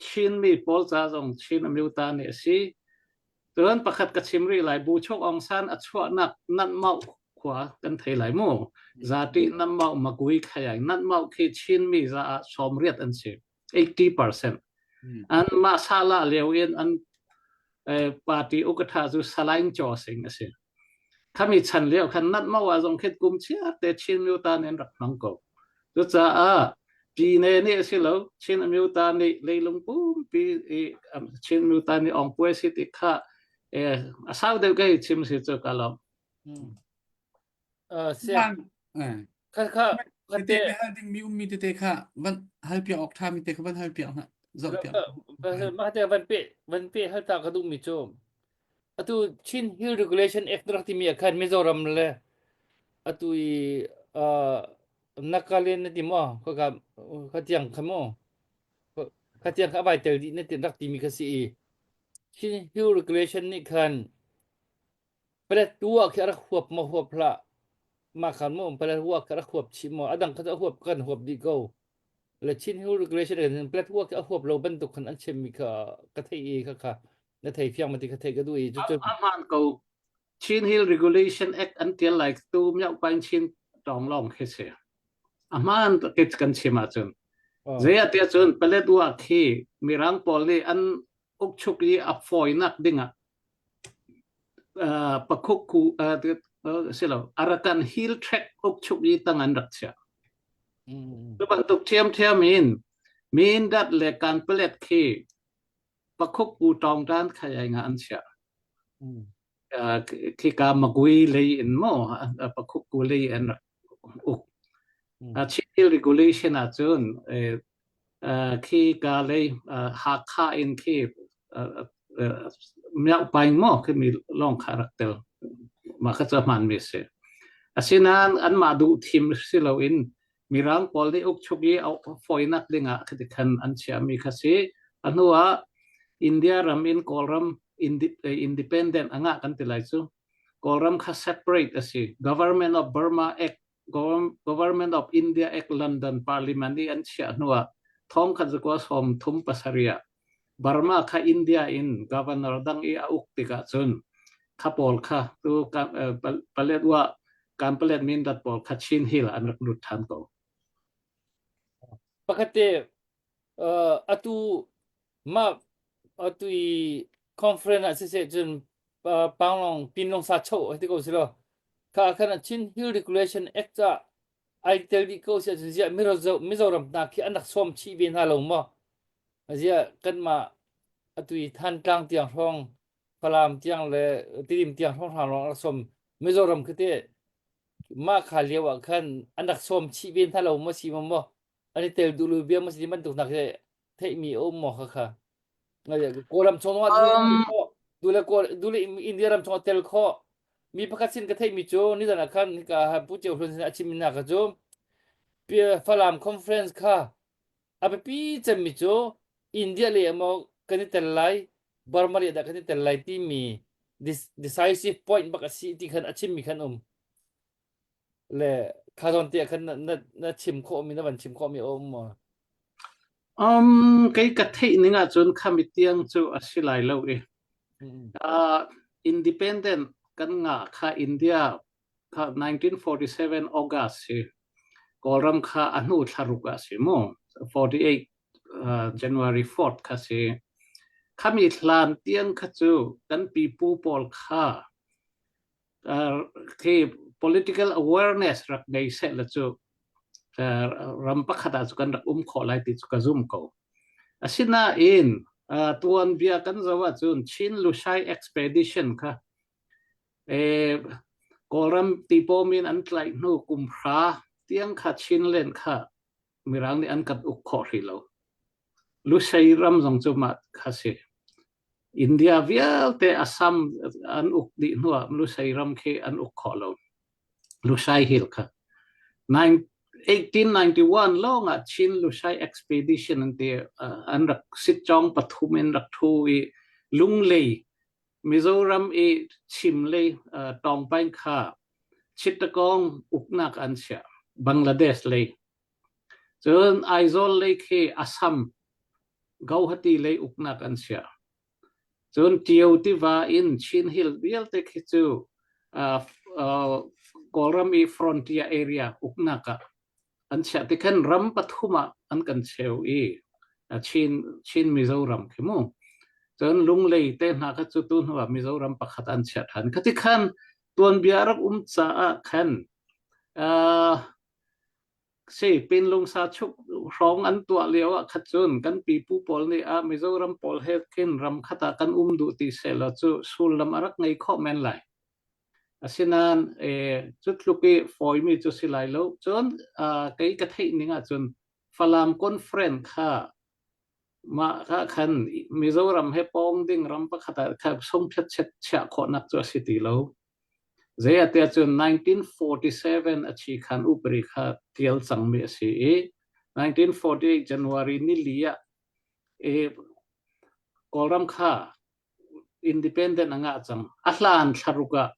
Chinmi pawl ca zong Chin Amyota nih a si. Cun pakhat ka chim rih lai, Buchok Aung San a chuahnak Nanmauh khua kan thei lai mu. Zati Nanmauh Magui Khayai Nanmauh khi Chinmi za ah 80 an si. 80%. An mah sala lio in an eh, party ukatha cu Salain Chaw Sing a si. Khami chan lio khan nat mau ah zong khet kum chia te Chin Myota nih an rak hmang ko. Cucaah Pine nih a si lo Chin Amyota nih leilung pumpi i Chin Myota nih ong puai si ti kha eh, a sau deuh ka chim si cu ka lawm. Uh, siang. Kha kha kha te hal ding mi ummi tete kha van hal piak awk tha mi te kha van hal piak hna zoh piak. Mah te van pe van pe hal ta ka duh mi cu atu Chin Hill Regulation Act rak timi ah khan Mizoram le atu i uh, Nagaland na ti maw kha kha tiang kha maw kha tiang kha vai tel dih na ti rak timi kha si i Chin Hill Regulation nih khan Paletwa khi a rak huap maw huap hlah mah khan maw Paletwa kha rak huap chih maw a dang kha cu a huap kan huap dih ko. Le Chin Hill Regulation in platwork a huap lo bantuk khan an chimmi kha ka thei i kha kha na thei fiang ma ti ka thei ka duh i cucu A hmaan ko. Chin Hill Regulation Act an tial lai tu miau pain Chin tawng lawng khi si. A hmaan ke kan chim ahcun. Zei ah tiah cun Paletwa khi Mirang pawl nih an ukchuk i a fawinak dingah Pakhukku si lo Arakan Hill Tract ukchuk i tang an rak chiah. Cu bantuk ṭhiamṭhiam in Mindat le Kanpalet khi Pakhukku tawngtan khai nga an chiah. Khika Magui lei in maw Pakhukku lei an rak uk. Chin regulation ahcun khi ka lei Hakha in khi Myaukpaing maw khimi lawng kha rak tel. Mah kha cu a hmaanmi a si. Asinain anmah duh thim si loin Mirang pawl nih ukchuk i a fawinak dingah khati khan an chiahmi kha si. A hnu ah India ram in Kawlram independent a ngah kan ti lai cu. Kawlram kha separate a si. Government of Burma Act Government of India Act London Parliament i an chiah hnuah thongkhat zakua 37 ah Burma kha India in governor dang i a uk tikah cun kha pawl kha tu Paletwa Kanpalet Mindat pawl kha Chin Hill an rak lut than ko. Pakhat te atu mah atu i conference ah siseh cun Panglong Pinlong sa cho hei ti ko si lo kha khan Chin Hill Regulation Act ah ai tel dih ko si ahcun ziah Mizoram hna khi an rak sawm chih ve hna lo maw ziah kanmah atu i Thantlang tiang hrawng Falam tiang le Tidim tiang hrawng hrawng rak sawm Mizoram khi te mah kha lio ah khan an rak sawm chih ve hna lo maw si maw maw an i tel duh lo bia maw si bantuk hna khi theihmi a um maw kha kha Kawlram chung ah dule Kawl dule India ram chung ah tel khawh mi pakhat sin ka theihmi cu nizan ah khan hika Pu Ceu Hlun sin a chimmi hna kha cu Falam conference kha a biapi cemmi cu India le maw kan i tel lai Burma le dah kan i tel lai timi decisive point bak a si ti khan a chimmi khan um Le kha zawn te ah khan na, na, na chim khawhmi na van chim khawhmi a um maw? Um, kei ka theih ning ahcun khami tiang cu a si lai lo i Mm. uh, independent kan ngah kha India kha 1947 August si Kawlram kha a hnu thlaruk ah si mu 48 uh, January 4th kha si khami hlan tiang kha cu kan pipu pawl kha khi political awareness rak ngei seh la cu ram pakhat ah cu kan rak um khawh lai ti cu ka zum ko. Asinain tuanbia kan zoh ahcun Chin Lushai Expedition kha eh, Kawlram tipawm in an tlaih hnu kum hra tiang kha Chinland kha Mirang nih an kan uk khawh hrih lo. Lushai ram zong cu mah kha si. India vialte Assam an uk dih hnuah Lusei ram khi an uk khawh lo. Lusai Hill kha. 1891 lawng ah Chin Lusai Expedition an ti an rak sitcawng pathum in rak thu i Lunglei Mizoram i chimlei Tawngpaing kha Chittagong uknak an chiah Bangladesh lei Cun Aizawl lei khi Assam Gauhati lei uknak an chiah. Cun Tio tiva in Chin Hill vialte khi cu uh, uh, Kawlram i frontier area uknak ah an chiah ti khan ram pathum ah an kan cheu i Chin Chin Mizoram khi mu. Cun Lunglei te hna kha cu tu hnu ah Mizoram pakhat an chiah than. Khati khan tuanbia rak um caah khan uh, Si, Pinlungsa chuk hrawng an tuah lio ah khat cun kan pipu pawl nih ah Mizoram pawl he khin ram khat ah kan um duh ti sehlaw cu sullam a rak ngei khawh men lai. Asinain eh, cu tluk i fawimi cu si lai lo. Cun uh, kei ka theih ning ahcun Falam Conference kha mah kha khan Mizoram he pawng ding ram pakhat ah kha sungphiat chiah khawhnak cu a si ti lo. Zeiatiah cun 1947 a thi khan upari kha tial cangmi a si i 1948 January nili ah i Kawlram kha independent a ngah cang. A hlan thlaruk ah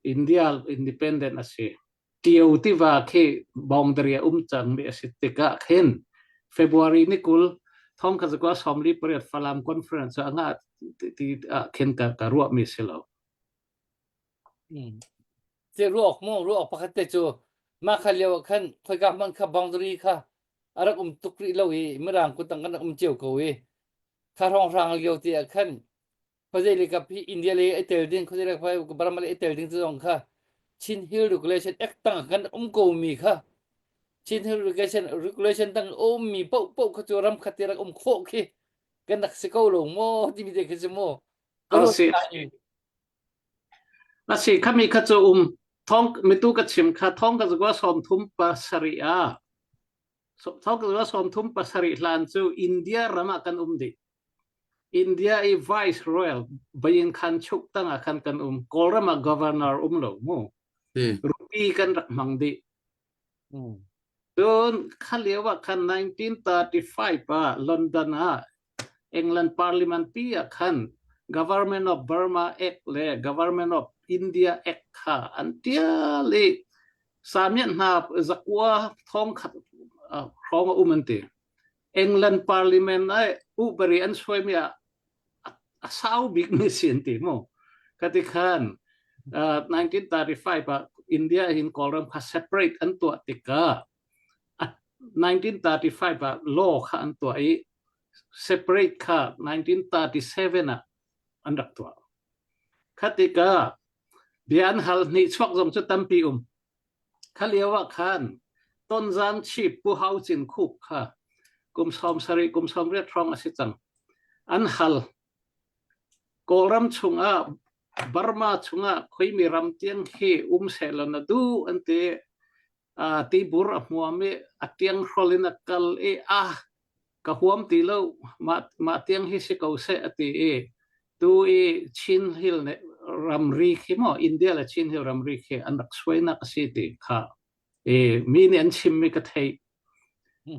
India independent a si. Tio tiva khi boundary a um cangmi a si tikah khin. February ni 20 thong kha zakua 48 Falam Conference a nga ti ah khin ka ka ruah mi si lo. Te ruak mu ruak pakhat te cu mah kha lio ah khan khoika hmanh kha boundary kha a rak um tuk rih lo i mirang kutang kan rak um cio ko i kha hrawnghrang lio te ah khan khuazei le kap hi India le ai tel ding khuazei le Burma le ai tel ding zong kha Chin Hill Regulation Act tang kan um ko mi kha Chin Hill Regulation Regulation tang um mi po po kha cu ram khat te rak um khawh khi kan rak si ko lo maw timi te khi si maw ka ruat Si a si khami kha cu um thong mitu ka chim kha thong ka zugwa 37 ah thong ka zugwa 37 hlan cu India ram ah kan um dih India i Viceroy Bayin Khan chuk tangah khan kan um. Kawlram ah governor um lo mu. Rupee kan rak hmang dih. Cun kha lio ah khan 1935 ah London ah England Parliament pi ah khan Government of Burma Act le Government of India Act kha an tial i samiat hna zakua thong khat hrawng a um an ti. England Parliament ai ubari an suaimi ah a sau bikmi si an ti mu. Kati khan 1935 ah India hin Kawlram kha separate an tuah tikah 1935 ah law kha an tuah i separate kha 1937 ah an rak tuah. Kha tikah bia an hal hnih chuak zong cu tampi um. Kha lio ah khan Tonzang Chief Pu Hau Cin Khup kha kum 70 kum 80 hrawng a si cang. An hal. Kawlram chungah Burma chungah khuimi ram tiang khi um sehlaw na duh an ti. Uh, tibur a hmuam i a tiang hrol in a kal i ah ka huam ti lo mah mah tiang hi si ko seh a ti i tu i Chin Hill ne ramri khi maw India le Chin Hill ramri khi an rak suainak a si ti kha e mi nih an chimmi ka theih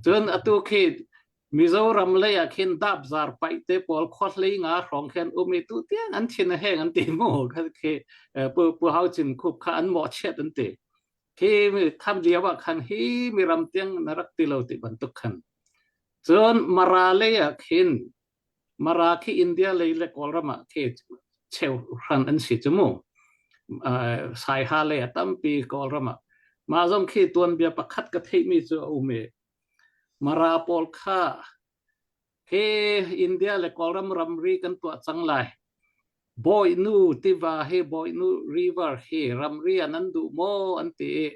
cun atu khi Mizoram lei ah khin dapzar paih te pawl khua hlei nga hrawng khin um i tu tiang an thin a heng an ti mu kha khi pu pu hau chin khup kha an mawhchiat an ti Hi mi tham lio ah khan hi mi ram tiang na rak ti lo ti bantuk khan. Cun Mara lei ah khin Mara khi India lei le Kawlram ah khi cheu hran an si cu mu. Uh, Saiha lei a tampi Kawlram ah. Mah zong khi tuanbia pakhat ka theihmi cu a um i Mara pawl kha He India le Kawlram ramri kan tuah cang lai. Bawinu tiva hi Bawinu River hi ramri ah nan duh maw an ti i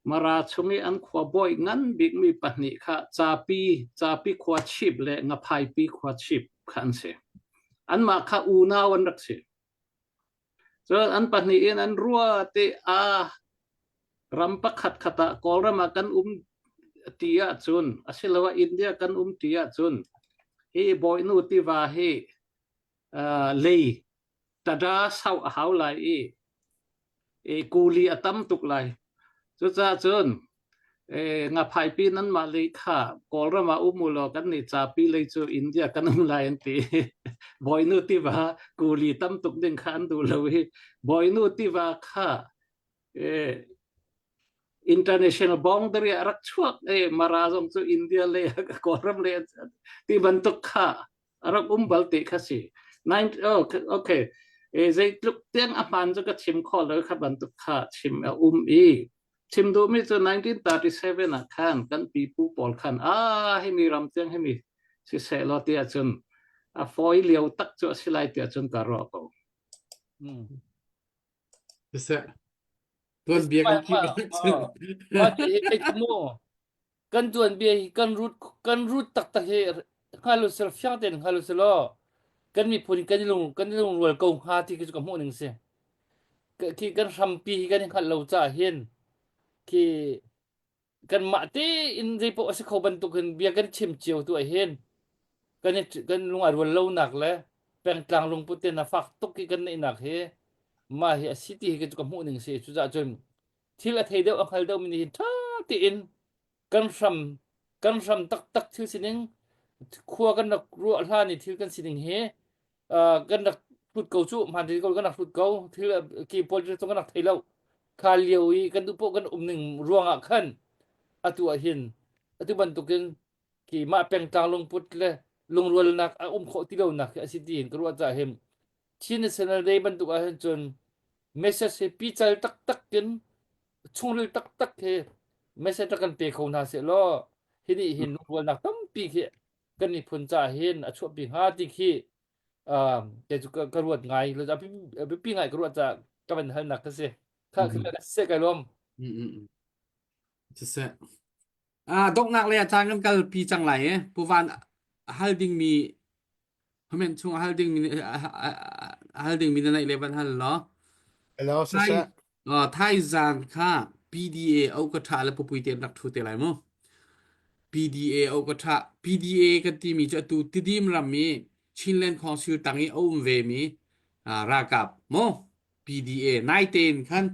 Mara chung i an khua bawi ngan bikmi pahnih kha Capi, Capi khua chip le Ngaphaipi khua chip kha an si. Anmah kha unau an rak si. Cun an pahnih in an ruat i a ram pakhat khat ah Kawlram ah kan um ti ahcun asiloah India kan um ti ahcun hi Bawinu tiva hi uh, lei tada sau a hau lai i i kuli a tam tuk lai. Cucaah cun Ngaphaipi nanmah lei kha Kawlram ah um u law kan nih capi lei cu India kan um lai an ti. Bawinu tiva kuli tam tuk ding kha an duh lo i Bawinu tiva kha international boundary a rak chuak i Mara zong cu India lei Kawlram lei ti bantuk kha a rak um bal ti kha si. Nine, oh, okay. E, zeitluk tiang a hmaan cu ka chim khawh lo kha bantuk kha chim a um i Chim duhmi cu 1937 ah khan kan pipu pawl khan ah himi ram tiang himi siseh law ti ahcun a fawi lio tak cu a si lai ti ahcun ka ruah ko. Mm. Siseh. Tuanbia kan Mah mah mah mu kan tuanbia hi kan root kan root taktak hi hngal usil fiang tein hngal usil law kan miphun kan i lung kan i lungrual ko hnga ti khi cu ka hmuh ning si. Khi kan hrampi hi kan i hngalh lo caah hin khi kanmah tein zeipaoh a si kho bantukin bia kan chim cio tu ah hin kan i kan lung a rual lonak le pengtlang lungput te na fak tuk i kan neihnak hi mah hi a si ti hi cu ka hmuh ning si cucaah cun thil a thei deuh a hngal deuh mi nih hin ṭha tein kan hram kan hram taktak thil sining khua kan rak ruah hlan i thil kan sining hi uh, kan rak hlut ko cu hmaan te ko kan rak hlut ko thil ki politics kan rak thei lo kha lio i kan duh poh kan um ning ruangah khan atu ah hin atu bantukin Khi mah pengtlang lungput le lungrualnak a um khawh ti lonak hi a si tiin ka ruah caah hin Chin National Day bantuk ahhin cun message hi pical taktak in chungril taktak hi message rak kan pe kho hna seh law hi nih hin lungrualnak tampi khi kan miphun caah hin a chuahpi hnga ti khi um, kei cu ka, ka ruat ngai a biapi ngai ka ruat caah ka van halnak ka si kha kha ka seh kai lawm Mm, mm, mm. Siseh. Ah, donghnak lei ah caan kan kalpi cang lai i Pu Van hal dingmi comment chung hal dingmi hal dingmi na neih le van hal law. Hello, Thai siseh. uh, Thai zan kha PDA au ka tha le pupui te rak thu te lai mu. PDA au ka tha PDA kan timi cu atu Tidim ram i Chinland Council tang i a um ve mi uh, ralkap mu PDA nai tein khan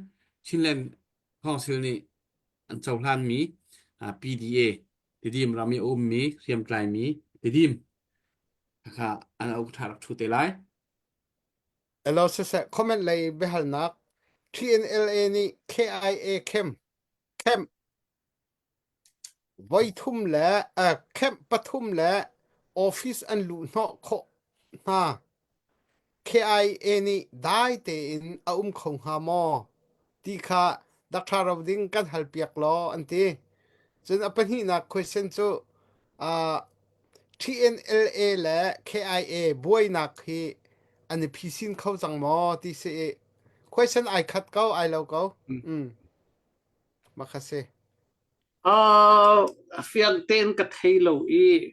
Chinland Council nih an cohlanmi PDA Tidim ram i a ummi hriamtlaimi Tidim kha an uk ṭha rak ṭhu te lai. Hello siseh comment lei biahalnak TNLA nih KIA camp camp voi thum le uh, camp pathum le office an luh hnawh khawh hna KIA nih dai tein a um kho hnga maw ti kha Dr. Roding kan halpiak law an ti. Cun a pahnihnak question cu uh, TNLA le KIA buainak hi an i phisin kho cang maw ti si i question ai khat ko ai lo ko. Mm. Mah kha si. Uh, fiang tein ka thei lo i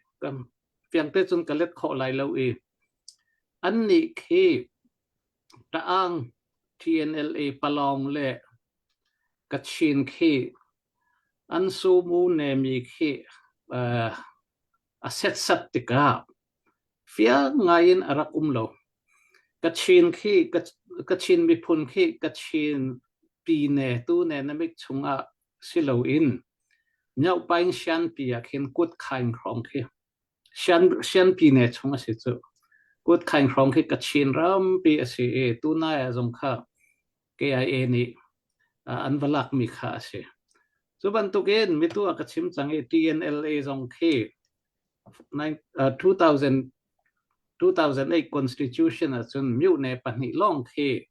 fiang te cun ka let khawh lai lo i annih khi Ta'ang TNLA Palawng le Kachin khi an sumu nemi khi uh, a setsat tikah fiang ngai in a rak um lo. Kachin khi Kachin miphun khi Kachin pine tu ne namik chungah si loin Myohpaing Shanpi ah khin kut khaing hrawng khi Shan Shanpi ne chung a si cu. Kut khaing hrawng khi Kachin rampi a si i tunai ah zong kha KIA nih an va lakmi kha a si. Cu bantukin mitu a ka chim cang i TNLA zong khi 2000 2008 Constitution ahcun myone pahnih lawng khi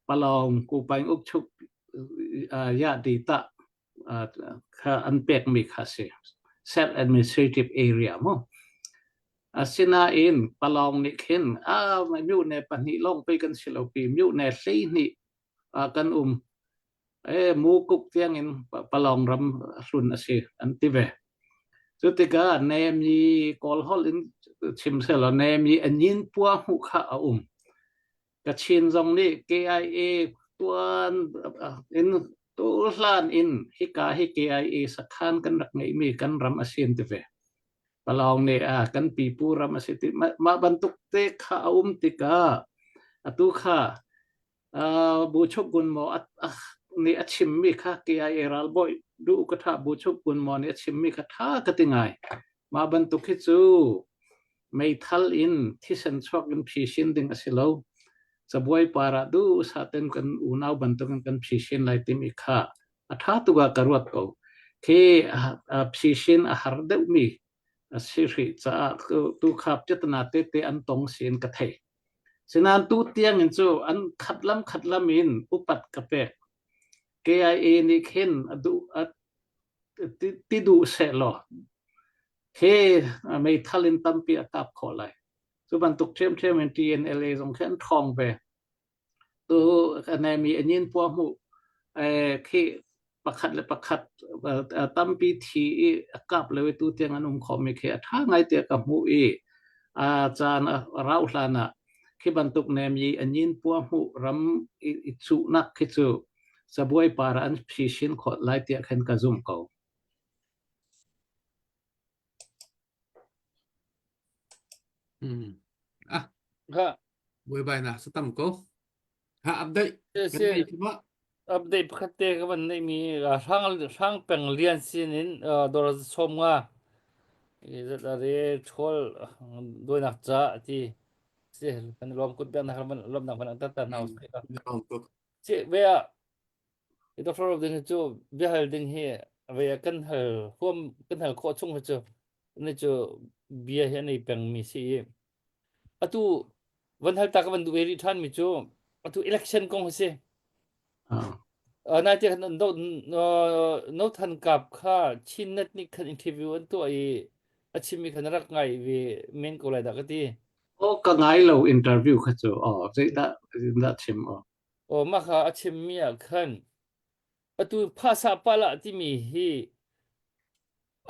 Palawng Kupaing Ukchuk ya di ta kha an pekmi kha si. Self administrative area mu. Asinain Palawng nih khin a myone pahnih lawng pei kan si lo pi myone 12 kan um e mukuk tiangin Palawng ram hlun a si an ti ve. Cu tikah Nemi Kawl holh in chim selaw Nemi a nyin pua hmuh kha a um. Kachin zong nih KIA tuan in tu hlan in hika hi KIA sakhan kan rak ngeihmi kan ram a si an ti ve. Palawng nih a kan pipu ram a si ti mah bantuk te kha a um tikah atu kha Buchuk Gun Maw nih a chimmi kha KIA ralbawi duh ka tha Buchuk Gun Maw nih a chimmi kha tha ka ti ngai. Mah bantuk hi cu meithal in thisen chuak in phisin ding a si lo. Cabuai par ah duhsah ten kan unau bantukin kan phisin lai timi kha a tha tuk ah ka ruat ko. Khi phisin a har deuhmi a si hrih caah tu kha piatana tete an tong sin ka thei. Sinain tu tiang in cu an khat lam khat lam in upat ka pek. KIA nih khin a duh a ti, ti duh seh law he meithal in tampi a kap khawh lai. Cu bantuk ṭhiamṭhiam in TNLA zong khi an ṭhawng ve. Tu mi anyin pua hmuh khi pakhat le pakhat tampi thi i a kap lo i tu tiang an um khomi khi a ṭha ngai tiah ka hmuh i a caan a rauh hlan ah khi bantuk nem i anyin pua hmuh ram i cuhnak khi cu cabuai par ah an phisin khawt lai tiah khan ka zumh ko. Hmm. Ah, Ha buaibai na sa tam ko. Ha update si kan si nei khi ma. update pakhat te ka van neih mi hrang hrang peng lian sin in dor som nga zat are thol doinak cha ti si kan lom kut biak nak van lom nak van ang tat ta hna Hmm. Lawm tuk. si ve a i doctor ding hi cu biahal ding hi ve kan hal huam kan hal khawh chung hi cu. Na cu bia hi an ei pengmi si i atu van hal ta ka van duh ve rih ṭhan mi cu atu election kong hi si. Ah. Uh, nai te khan no, no, no than kap kha Chin Net nih khan interview an tuah i a chimmi khan rak ngai ve men ko lai dah ka ti. Oh, ka ngai lo interview kha cu. Oh, zeidah zeidah chim oh. Oh, mah kha a chimmi ah khan atu phasa pala timi hi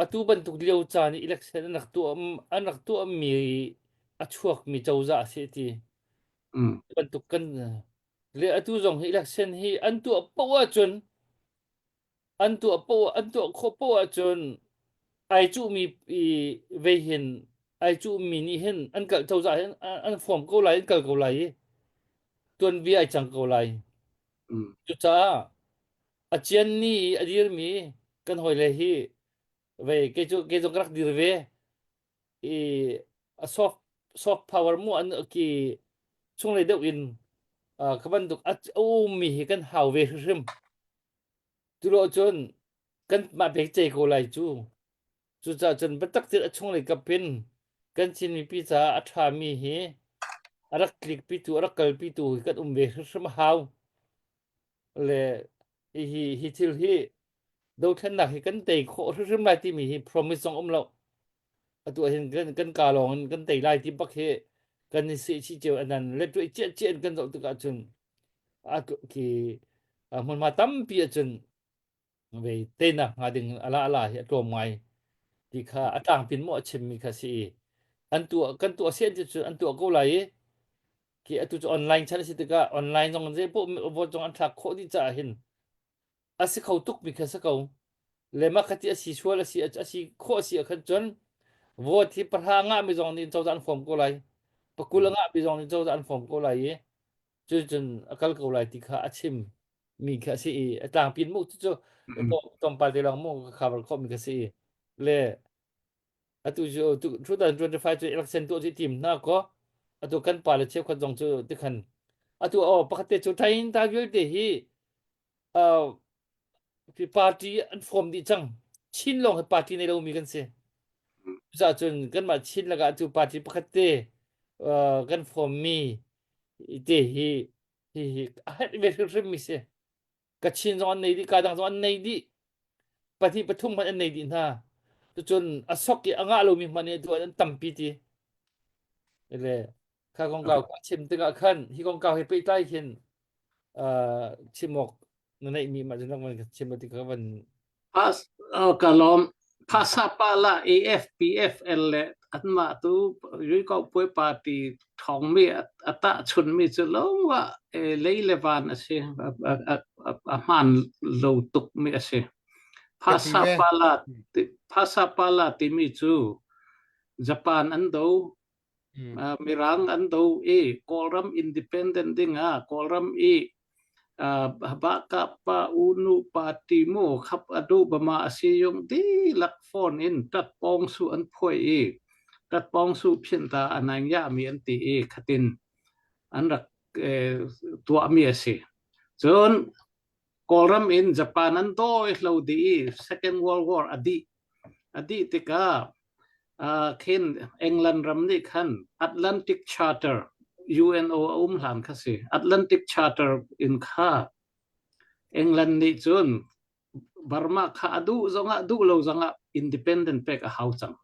atu bantuk lio caan i election an rak tuah an rak tuahmi a chuakmi cozah a si ti. Mm. Bantuk kan le atu zong hi election hi an tuah poah ahcun an tuah poah an tuah khawh poah ahcun ai cuhmi i vei hin ai cuhmi nih hin an kal cozah hin an form ko lai an kal ko lai i tuanbia ai cang ko lai. Mm. Cucaah a cian ni i a dirmi kan hawile hi vei kei cu kei zong ka rak dir ve i a soft soft power mu an ki chunglei deuh in uh, ka bantuk a ummi hi kan hau ve hrimhrim tulo cun kan mah pek cei ko lai cu cucaah cun biatak tein a chunglei kapin kan Chin mipi caah a ṭhami hi a rak tlikpitu a rak kalpitu hi kan um ve hrimhrim a hau le hi hi thil hi dothlennak hi kan tei khawh hrimhrim lai timi hi promise zong um lo atu hin kan kan ka lawng in kan tei lai ti bak hi kan i seh chih cio anan le tuai cia cia in kan zoh tikah cun a khi hmunhma tampi ahcun vei teinak hnga ding ala ala hi a tlawm ngai ti kha a tlangpin maw a chimmi kha si i an tuah kan tuah sian ti cu an tuah ko lai i khi atu cu online chan a si tikah online zong zei poh vote zong an thlak khawh dih caah hin a si kho tuk mi kha si ko le mah khati a si sual a si a si khawh a si ah khan cun vote hi pahra ngah mi zong nih cozah an form ko lai pakul a ngah mi zong nih cozah an form ko lai i cu cun a kal ko lai ti kha a chim mi kha a si i a tlangpin mu cu cu tlawmpal te lawng mu ka cover khawh mi kha si i le atu cu 2025 cu election tuah cu tim hna ko atu kan pa le cheukhat zong cu tikhan atu oh pakhat te cu tain ta vialte hi uh, party an form dih cang Chin lawng hi party nei lomi kan si cucaah cun kanmah Chin lakah cu party pakhat te uh, kan form mi te hi hi hi a herh ve hrimhrim mi si Kachin zong an nei dih ka dang zong an nei dih pahnih pathum hmanh an nei dih hna cucun a sok i a ngah lomi hmanh nih tu an tampi ti le kha kongkau ka chim tikah khan hi kongkau he pehtlai hin uh, chim awk na neihmi mah cun van chim ti ka van Pas ka lawm. Phasapala AFPFL le anmah tu Yuikauhpuai party ṭhawngmi a tahchunmi cu lawngah lei le van a si. A hmaan lo tukmi a si. Phasapala Phasapala timi cu Japan an do, Mirang an do i Kawlram independent dingah Kawlram i Bahkapa unu party mu khap a duh bama a si yung dihlak phone in ṭatpawng su an phuai i ṭatpawng su phinta a naing mi an ti i khatin an rak tuahmi a si. Cun Kawlram in Japan an dawi hlo dih i Second World War a dih. A dih tikah khin England ram nih khan Atlantic Charter UNO a um hlan kha si. Atlantic Charter in kha England nih cun Burma kha a duh zongah duh lo zongah independent pek a hau cang.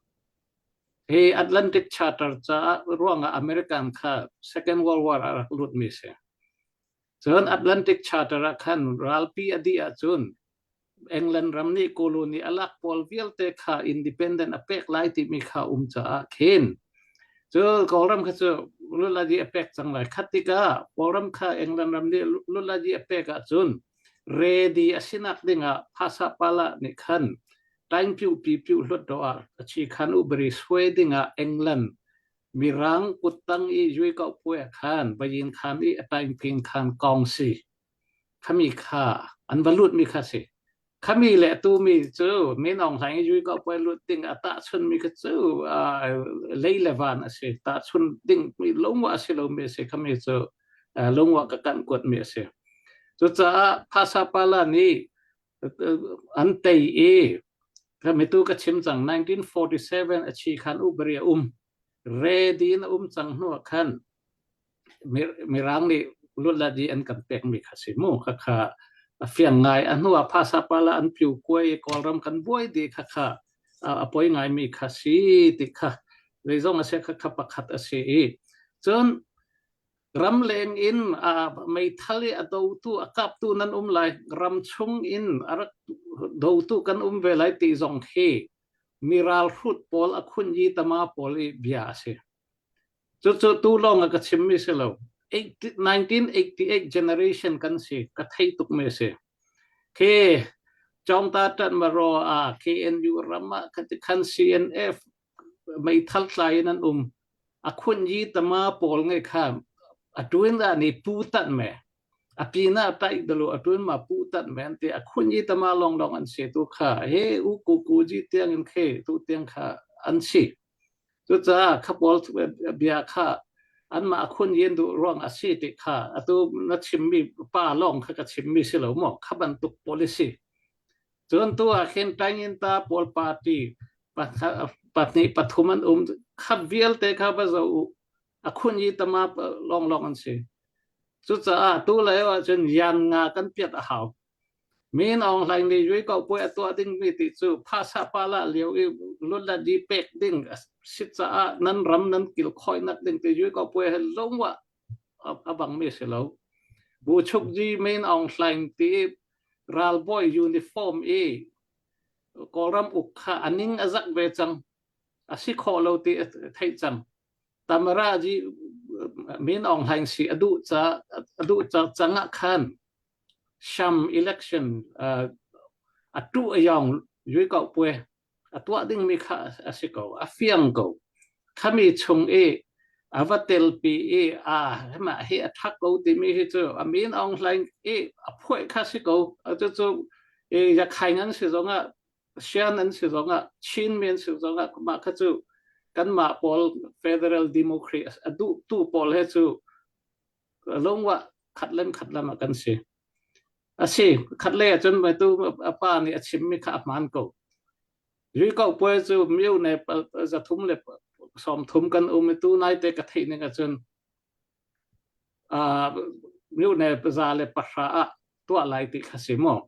Hi Atlantic Charter caah ruangah American kha Second World War a rak lutmi si. Cun Atlantic Charter ah khan ralpi a dih ahcun England ram nih colony a lak pawl vialte kha independent a pek lai timi kha um caah khin cu Kawlram kha cu luladi a pek cang lai. Khat tikah Kawlram kha England ram nih luladi a pek ahcun ready a sinak dingah phasapala nih khan taingpyu pipiu hluat ah a chi khan ubari suai dingah England Mirang kuttang i yui kau pue khan bayin khan i a taingping khan kong si khami kha an va lut mi kha si khami le tu mi cu Min Aung Hlaing i yui kau pue lut ding a tahchun mi kha cu lei le van a si tahchun ding mi lungwa a si lo mi a si khami cu lungwa ka kan kuat mi a si cucaah phasapala nih an tei i. Ka mitu ka chim cang 1947 a chi khan ubari a um. Ready in a um cang hnu ah khan Mirang nih luladi an kan pekmi kha si mu. Khakha a fiang ngai. A hnu ah phasa pala an piu kuai Kawlram kan buai dih khakha a poi ngaimi kha si ti kha zeizong a si khakha pakhat a si i cun ramleng in meithal i a dotu a kaptu nan um lai ram chung in a rak dotu kan um ve lai ti zong khi mi ralhrut pawl a khun yi tama pawl i bia a si. Cucu tu lawng ah ka chimmi si lo. 1988 generation kan si. Ka thei tukmi a si. Khi Chawngta Ṭanmaraw ah KNU ram ah khan CNF meithal tlai in an um. A khun yi tama pawl ngai kha a tuin dah ni pu tat me. A pina tai dalu a tuin ma pu tat me an ti. A khun yi tama long long an si tu kha he u ku ku ji tiang in khe tu tiang kha an si. Cucaah kha pawl bia kha anmah khun yin duh ruang a si ti kha atu na chimmi pa lawng kha ka chimmi si lo maw kha bantuk policy. Cun tu ah khin Tainginta pawl party pahnih pathum an um kha vialte kha va zoh u a khun yi tama lawnglawng an si. Cucaah tu lei ahcun yan nga kan piat a hau. Min Aung Hlaing nih Yui Ko Puai a tuah dingmi ti cu phasa pala lio i luladi pek ding a si caah nan ram nan kilkhawinak ding ti Yui Ko Puai he lungwa a bangmi si lo. Bu Chuk Ji Min Aung Hlaing ti ralbawi uniform i Kawlram uk kha a ning a zak ve cang. A si khawh lo ti a theih cang. Tamara ji Min Aung Hlaing si a duh ca a duh ca cang ah khan Sham election a tu a yong yui ko pue a tuah dingmi kha a si ko a fiang ko khami chung i a va telpi i a mah hi a thak ko timi hi cu a min Aung Hlaing i a phuai kha si ko cu cu yakhaing an si zongah Sian an si zongah Chin mi an si zongah mah kha cu kanmah pawl Federal Democrat a duh tu pawl he cu lungwa khat lem khat lam ah kan si. A si, khat le ahcun tu a pa nih a chimmi kha a hmaan ko. Ri ko puai cu miu ne zathum le 30 kan um i tu nai te ka theih ning ahcun miu ne 110 ah tuah lai ti kha si mu.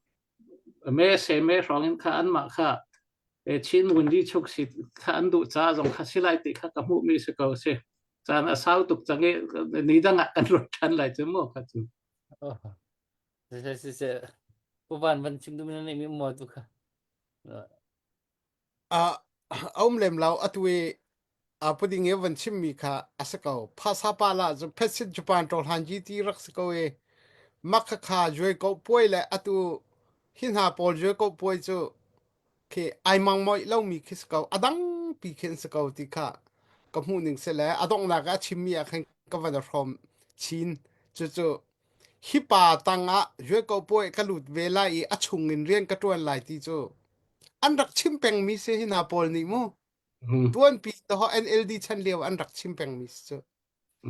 Me se me hrawng in kha anmah kha Chin Wunji chuk si kha an duh ca zong kha si lai ti kha ka hmuhmi si ko si. Caan a sau tuk cang i ni dang ah kan ruat ṭhan lai cu mu kha cu. Si si si. Pu Van van chim duh na neihmi um maw tu kha? A a um lem lo atu i a puding i van chimmi kha a si ko. Phasa pa la cu phetsit Japan ṭawhlan ji ti rak si ko i makha kha juai ko puai le atu hi hna pawl juai ko puai cu khi ai mang moih lomi khi si ko a dang pi khin si ko ti kha ka hmuh ning si le a donghnak ah a chimmi ah khan ka van hrawm chin cucu hi pa tangah juai ko puai ka lut ve lai i a chung in rian ka ṭuan lai ti cu an rak chim pengmi si hi hna pawl nih mu tuanpi to NLD chan lio an rak chim pengmi si cu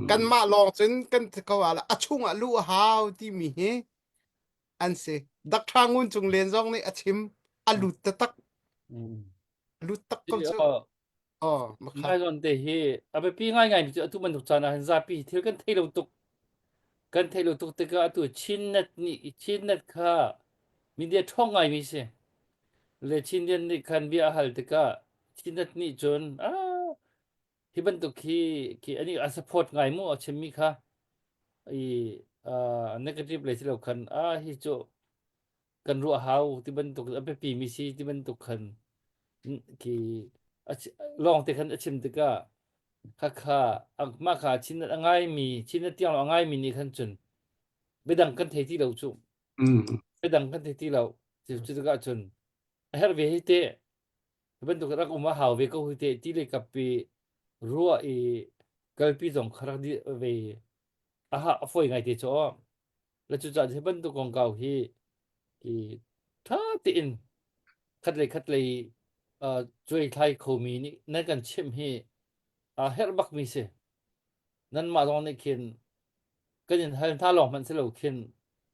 kanmah lawng cun kan ko ah a chungah luh a hau timi hi an si Dr. Ngun Cung Len zong nih a chim a lut taktak lut tak ko cu oh makha Ngai zawn te hi a biapi ngaingai mi cu atu bantuk caan ah hin zapi thil kan thei lo tuk kan thei lo tuk tikah atu Chinnet nih Chinnet kha media ṭhawng ngaimi si le Chinnet nih khan bia a hal tikah Chinnet nih cun ah hi bantuk hi khi ani a support ngai mu a chimmi kha i uh, negative lei si lo khan ah hi cu kan ruah hau ti bantuk a biapi mi si ti bantuk khan khi lawng te khan a chim tikah khakha mah kha chin a ngai mi chin tiang a ngai mi nih khan cun biadang kan thei ti lo cu biadang kan thei ti lo cu tikah cun a herh ve hi te bantuk rak um a hau ve ko hi te ti le kapi ruah i kalpi zong kha rak di ve aha a foi ngai te cho Le cucaah hi bantuk kongkau hi hi ṭha tein khatlei khatlei uh, cuaithlai khomi nih nan kan chimh hi a herh bakmi si. Nanmah zong nih khin kan in hal hna lawng hmanh si lo khin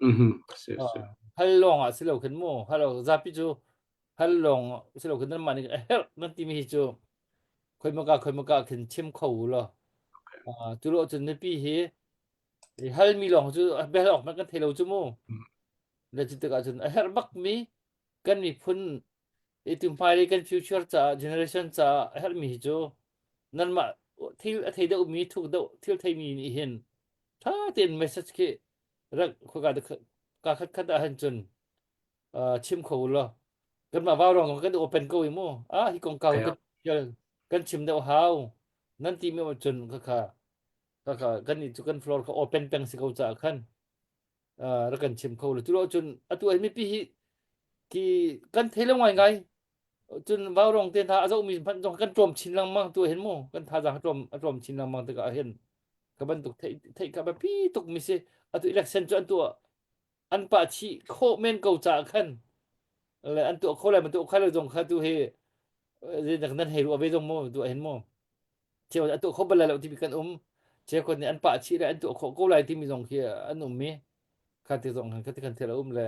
Mhm. Si, si. hal lawng ah si lo khin mu hal zapi cu. Hal lawng si lo khin nanmah nih a herh nan timi hi cu khoimaka khoimaka khin chim kho u law cu lo cun mipi hi halmi lawng cu bel awk hmanh kan thei lo cu mu. Le cu tikah cun a herh bakmi kan miphun i tu hmailei kan future caah generation caah a herhmi hi cu nanmah thil a thei deuhmi thuk deuh thil theimi nih hin ṭha tein message khi rak khoika ka khat khat ah hin cun chim kho u law kanmah vaurawng zong kan open ko i mu ah hi kongkau kan kan chim deuh hau nan ti mi cun khakha khakha kan nih cu kan floor kha open peng si ko caah khan rak kan chim kho lo cu lo cun atu ai mipi hi ki kan thei lo ngai ngai cun vaurawng te hna a zohmi hmanh zong kan tlawm chin lengmang tu hin mu kan thazaang a tlawm a tlawm chin lengmang tikah hin ka bantuk theih theih ka biapi tuk mi si atu election cu an tuah an pah chih khawh men ko caah khan le an tuah kho lai ma tuah kho lo zong kha tu hi zeidak nan hei ruah ve zong mu tuah hin mu cheu a tuah kho bal lai lo timi kan um cheukhat nih an pah chih le an tuah khawh ko lai timi zong khi an um i kha ti zong kha ti kan thil a um le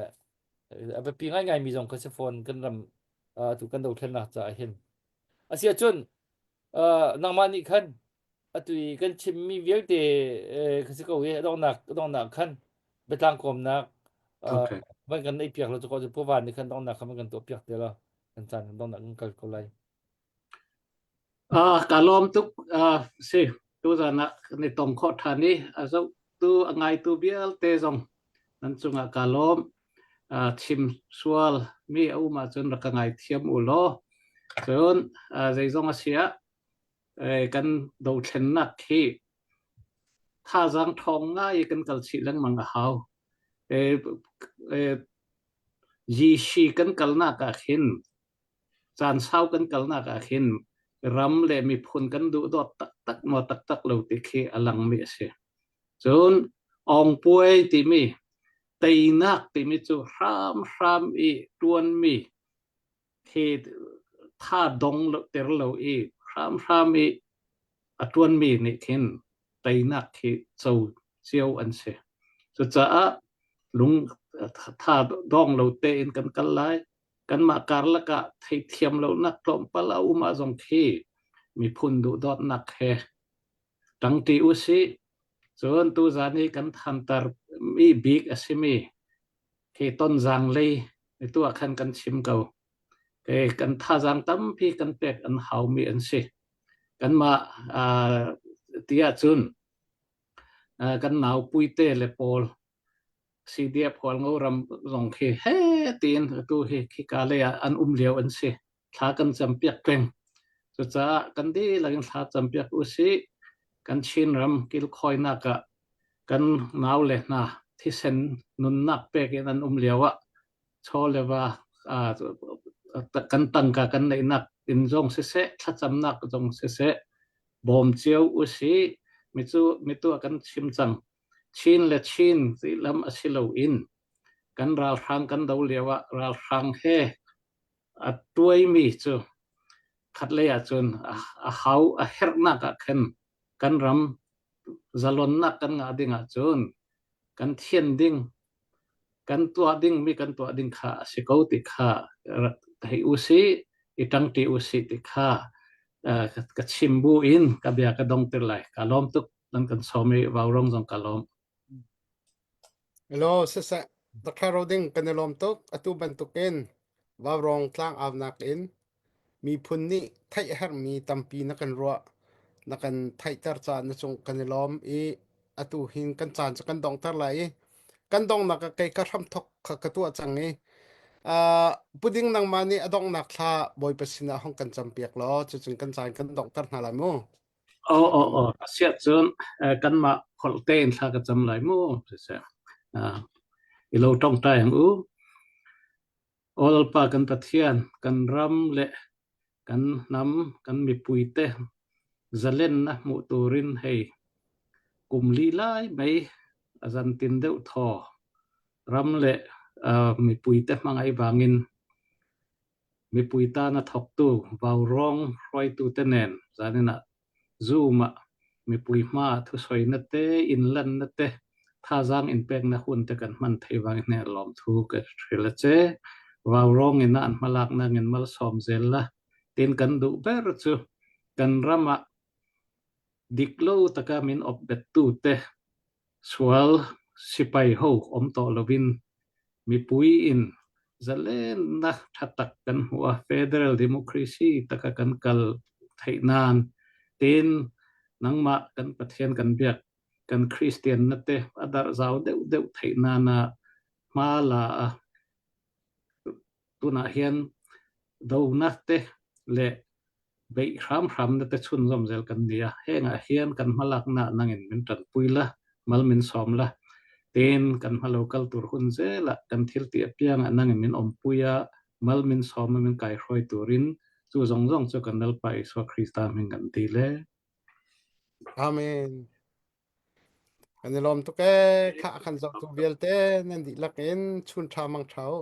a biapi ngaingai mi zong kha si fawn kan ram tu kan dothlennak caah hin asi ahcun nangmah nih khan atu i kan chimmi vialte kha si ko i a donghnak a donghnak khan biatlang kawmnak Okay. van kan neih piak lo cu ko cu puvan nih khan donghnak khan van kan tuah piak te la kan caan kan donghnak kan kal ko lai. Ah, ka lawm tuk ah si tuzan ah kan i tong khawh ṭhan i a zohtu a ngaitu vialte zong nan cungah ka lawm. Ah, chim sual mi a um ahcun rak ka ngaithiam u law cun ah, zeizong a si ah kan dothlennak hi thazaang ṭhawng ngai i kan kal chih lengmang a hau. Yishi kan kalnak ah khin caan sau kan kalnak ah khin ram le miphun kan duhdawt taktak maw taktak lo ti khi a langmi a si. Cun awngpuai timi teinak timi cu hramhram i ṭuanmi khi tha dong ter lo i hramhram i a ṭuanmi nih khin teinak khi co cio an si. Cucaah lung tha dong lo tein kan kal lai. Kanmah karlak ah theihthiam lonak tlawmpal a um ah zong khi miphun duhdawtnak he ṭangṭi usih. Cun tuzan i kan thantar mi bik a simi khi Tonzang lei tu ah khan kan chim ko. Ke kan thazaang tampi kan pek an haumi an si. Kanmah uh, ti ahcun uh, kan nau puite le pawl CDF Hualngo ram zong khi he tiin atu hi khika lei ah an um lio an si. Thla kan campiak peng. Cucaah kan dihlak in thla campiak usih. Kan Chin ram kilkhawinak ah kan nau le hna thisen nunnak pek in an um lio ah chaw le va kan tangka kan neihnak in zong siseh thlacamnak zong siseh bawm cio usih micu mitu ah kan chim cang Chin le Chin ti lam a si loin kan ralhrang kan do lio ah ralhrang he a tuaimi cu khatlei ahcun a hau a herhnak ah khan kan ram zalonnak kan ngah ding ahcun kan thian ding kan tuah ding mi kan tuah ding kha a si ko ti kha rak thei usih i ṭangṭi usih ti kha ka chim bu in ka bia ka dong ter lai ka lawm tuk nan kan sawm i vaurawng zong ka lawm. Hello, siseh. Dr. Roding kan i lawm tuk. Atu bantukin vaurawng tlang aunak in miphun nih theih a herhmi tampi na kan ruah na kan theihter caah na cung kan i lawm i atu hin kan caan cu kan donghter lai i kan donghnak ah kei ka hramthok kha ka tuah cang i uh, puding nangmah nih a donghnak thla Bawipa sinah hong kan campiak law cucun kan caan kan donghter hna lai mu. Aw aw aw asiah cun kanmah holh tein thla ka cam lai mu siseh i lo tongtai ang u Aw Lalpa kan Pathian kan ram le kan hnam kan mipui te zalennak hmuh turin hei kum li lai mei a zantin deuh thaw ram le mipui te hmangaih vangin Mipui tan a thawktu vaurawng hruaitute nen zanin ah Zoom ah mipui hma ah thusawinak te, innlannak te, thazaang in peknak hun te kan hman thei vang in lawmthu ka hrilh a che. Vaurawng in an hmalaknak in malsawm zel la. Tin kan duh ber chu kan ram ah dik lo taka min awp bettu te sual sipai ho awm tawh lovin mipui in zalenna tha tak kan hmuh a, federal democracy taka kan kal theih nan tin nangmah kan Pathian kan biak kan Kristianna te a darh zau deuh deuh theih nana hma la a tunah hian dona te leh beih hram hramna te chhunzawm zel kan ni a, hengah hian kan hmalakna nangin min tanpui la, mal min sawm la, tin kan hma lo kal tur hun zelah kan thil tih apiangah nangin min awmpui a, mal min sawm a min kaihruai turin chu zawng zawng chu kan Lalpa Isua Krista hming kan dil e. Amen. Kan i lawm tuk ee. Khah kan zohtu vialte nan dihlak in chun ṭha mang ṭha u.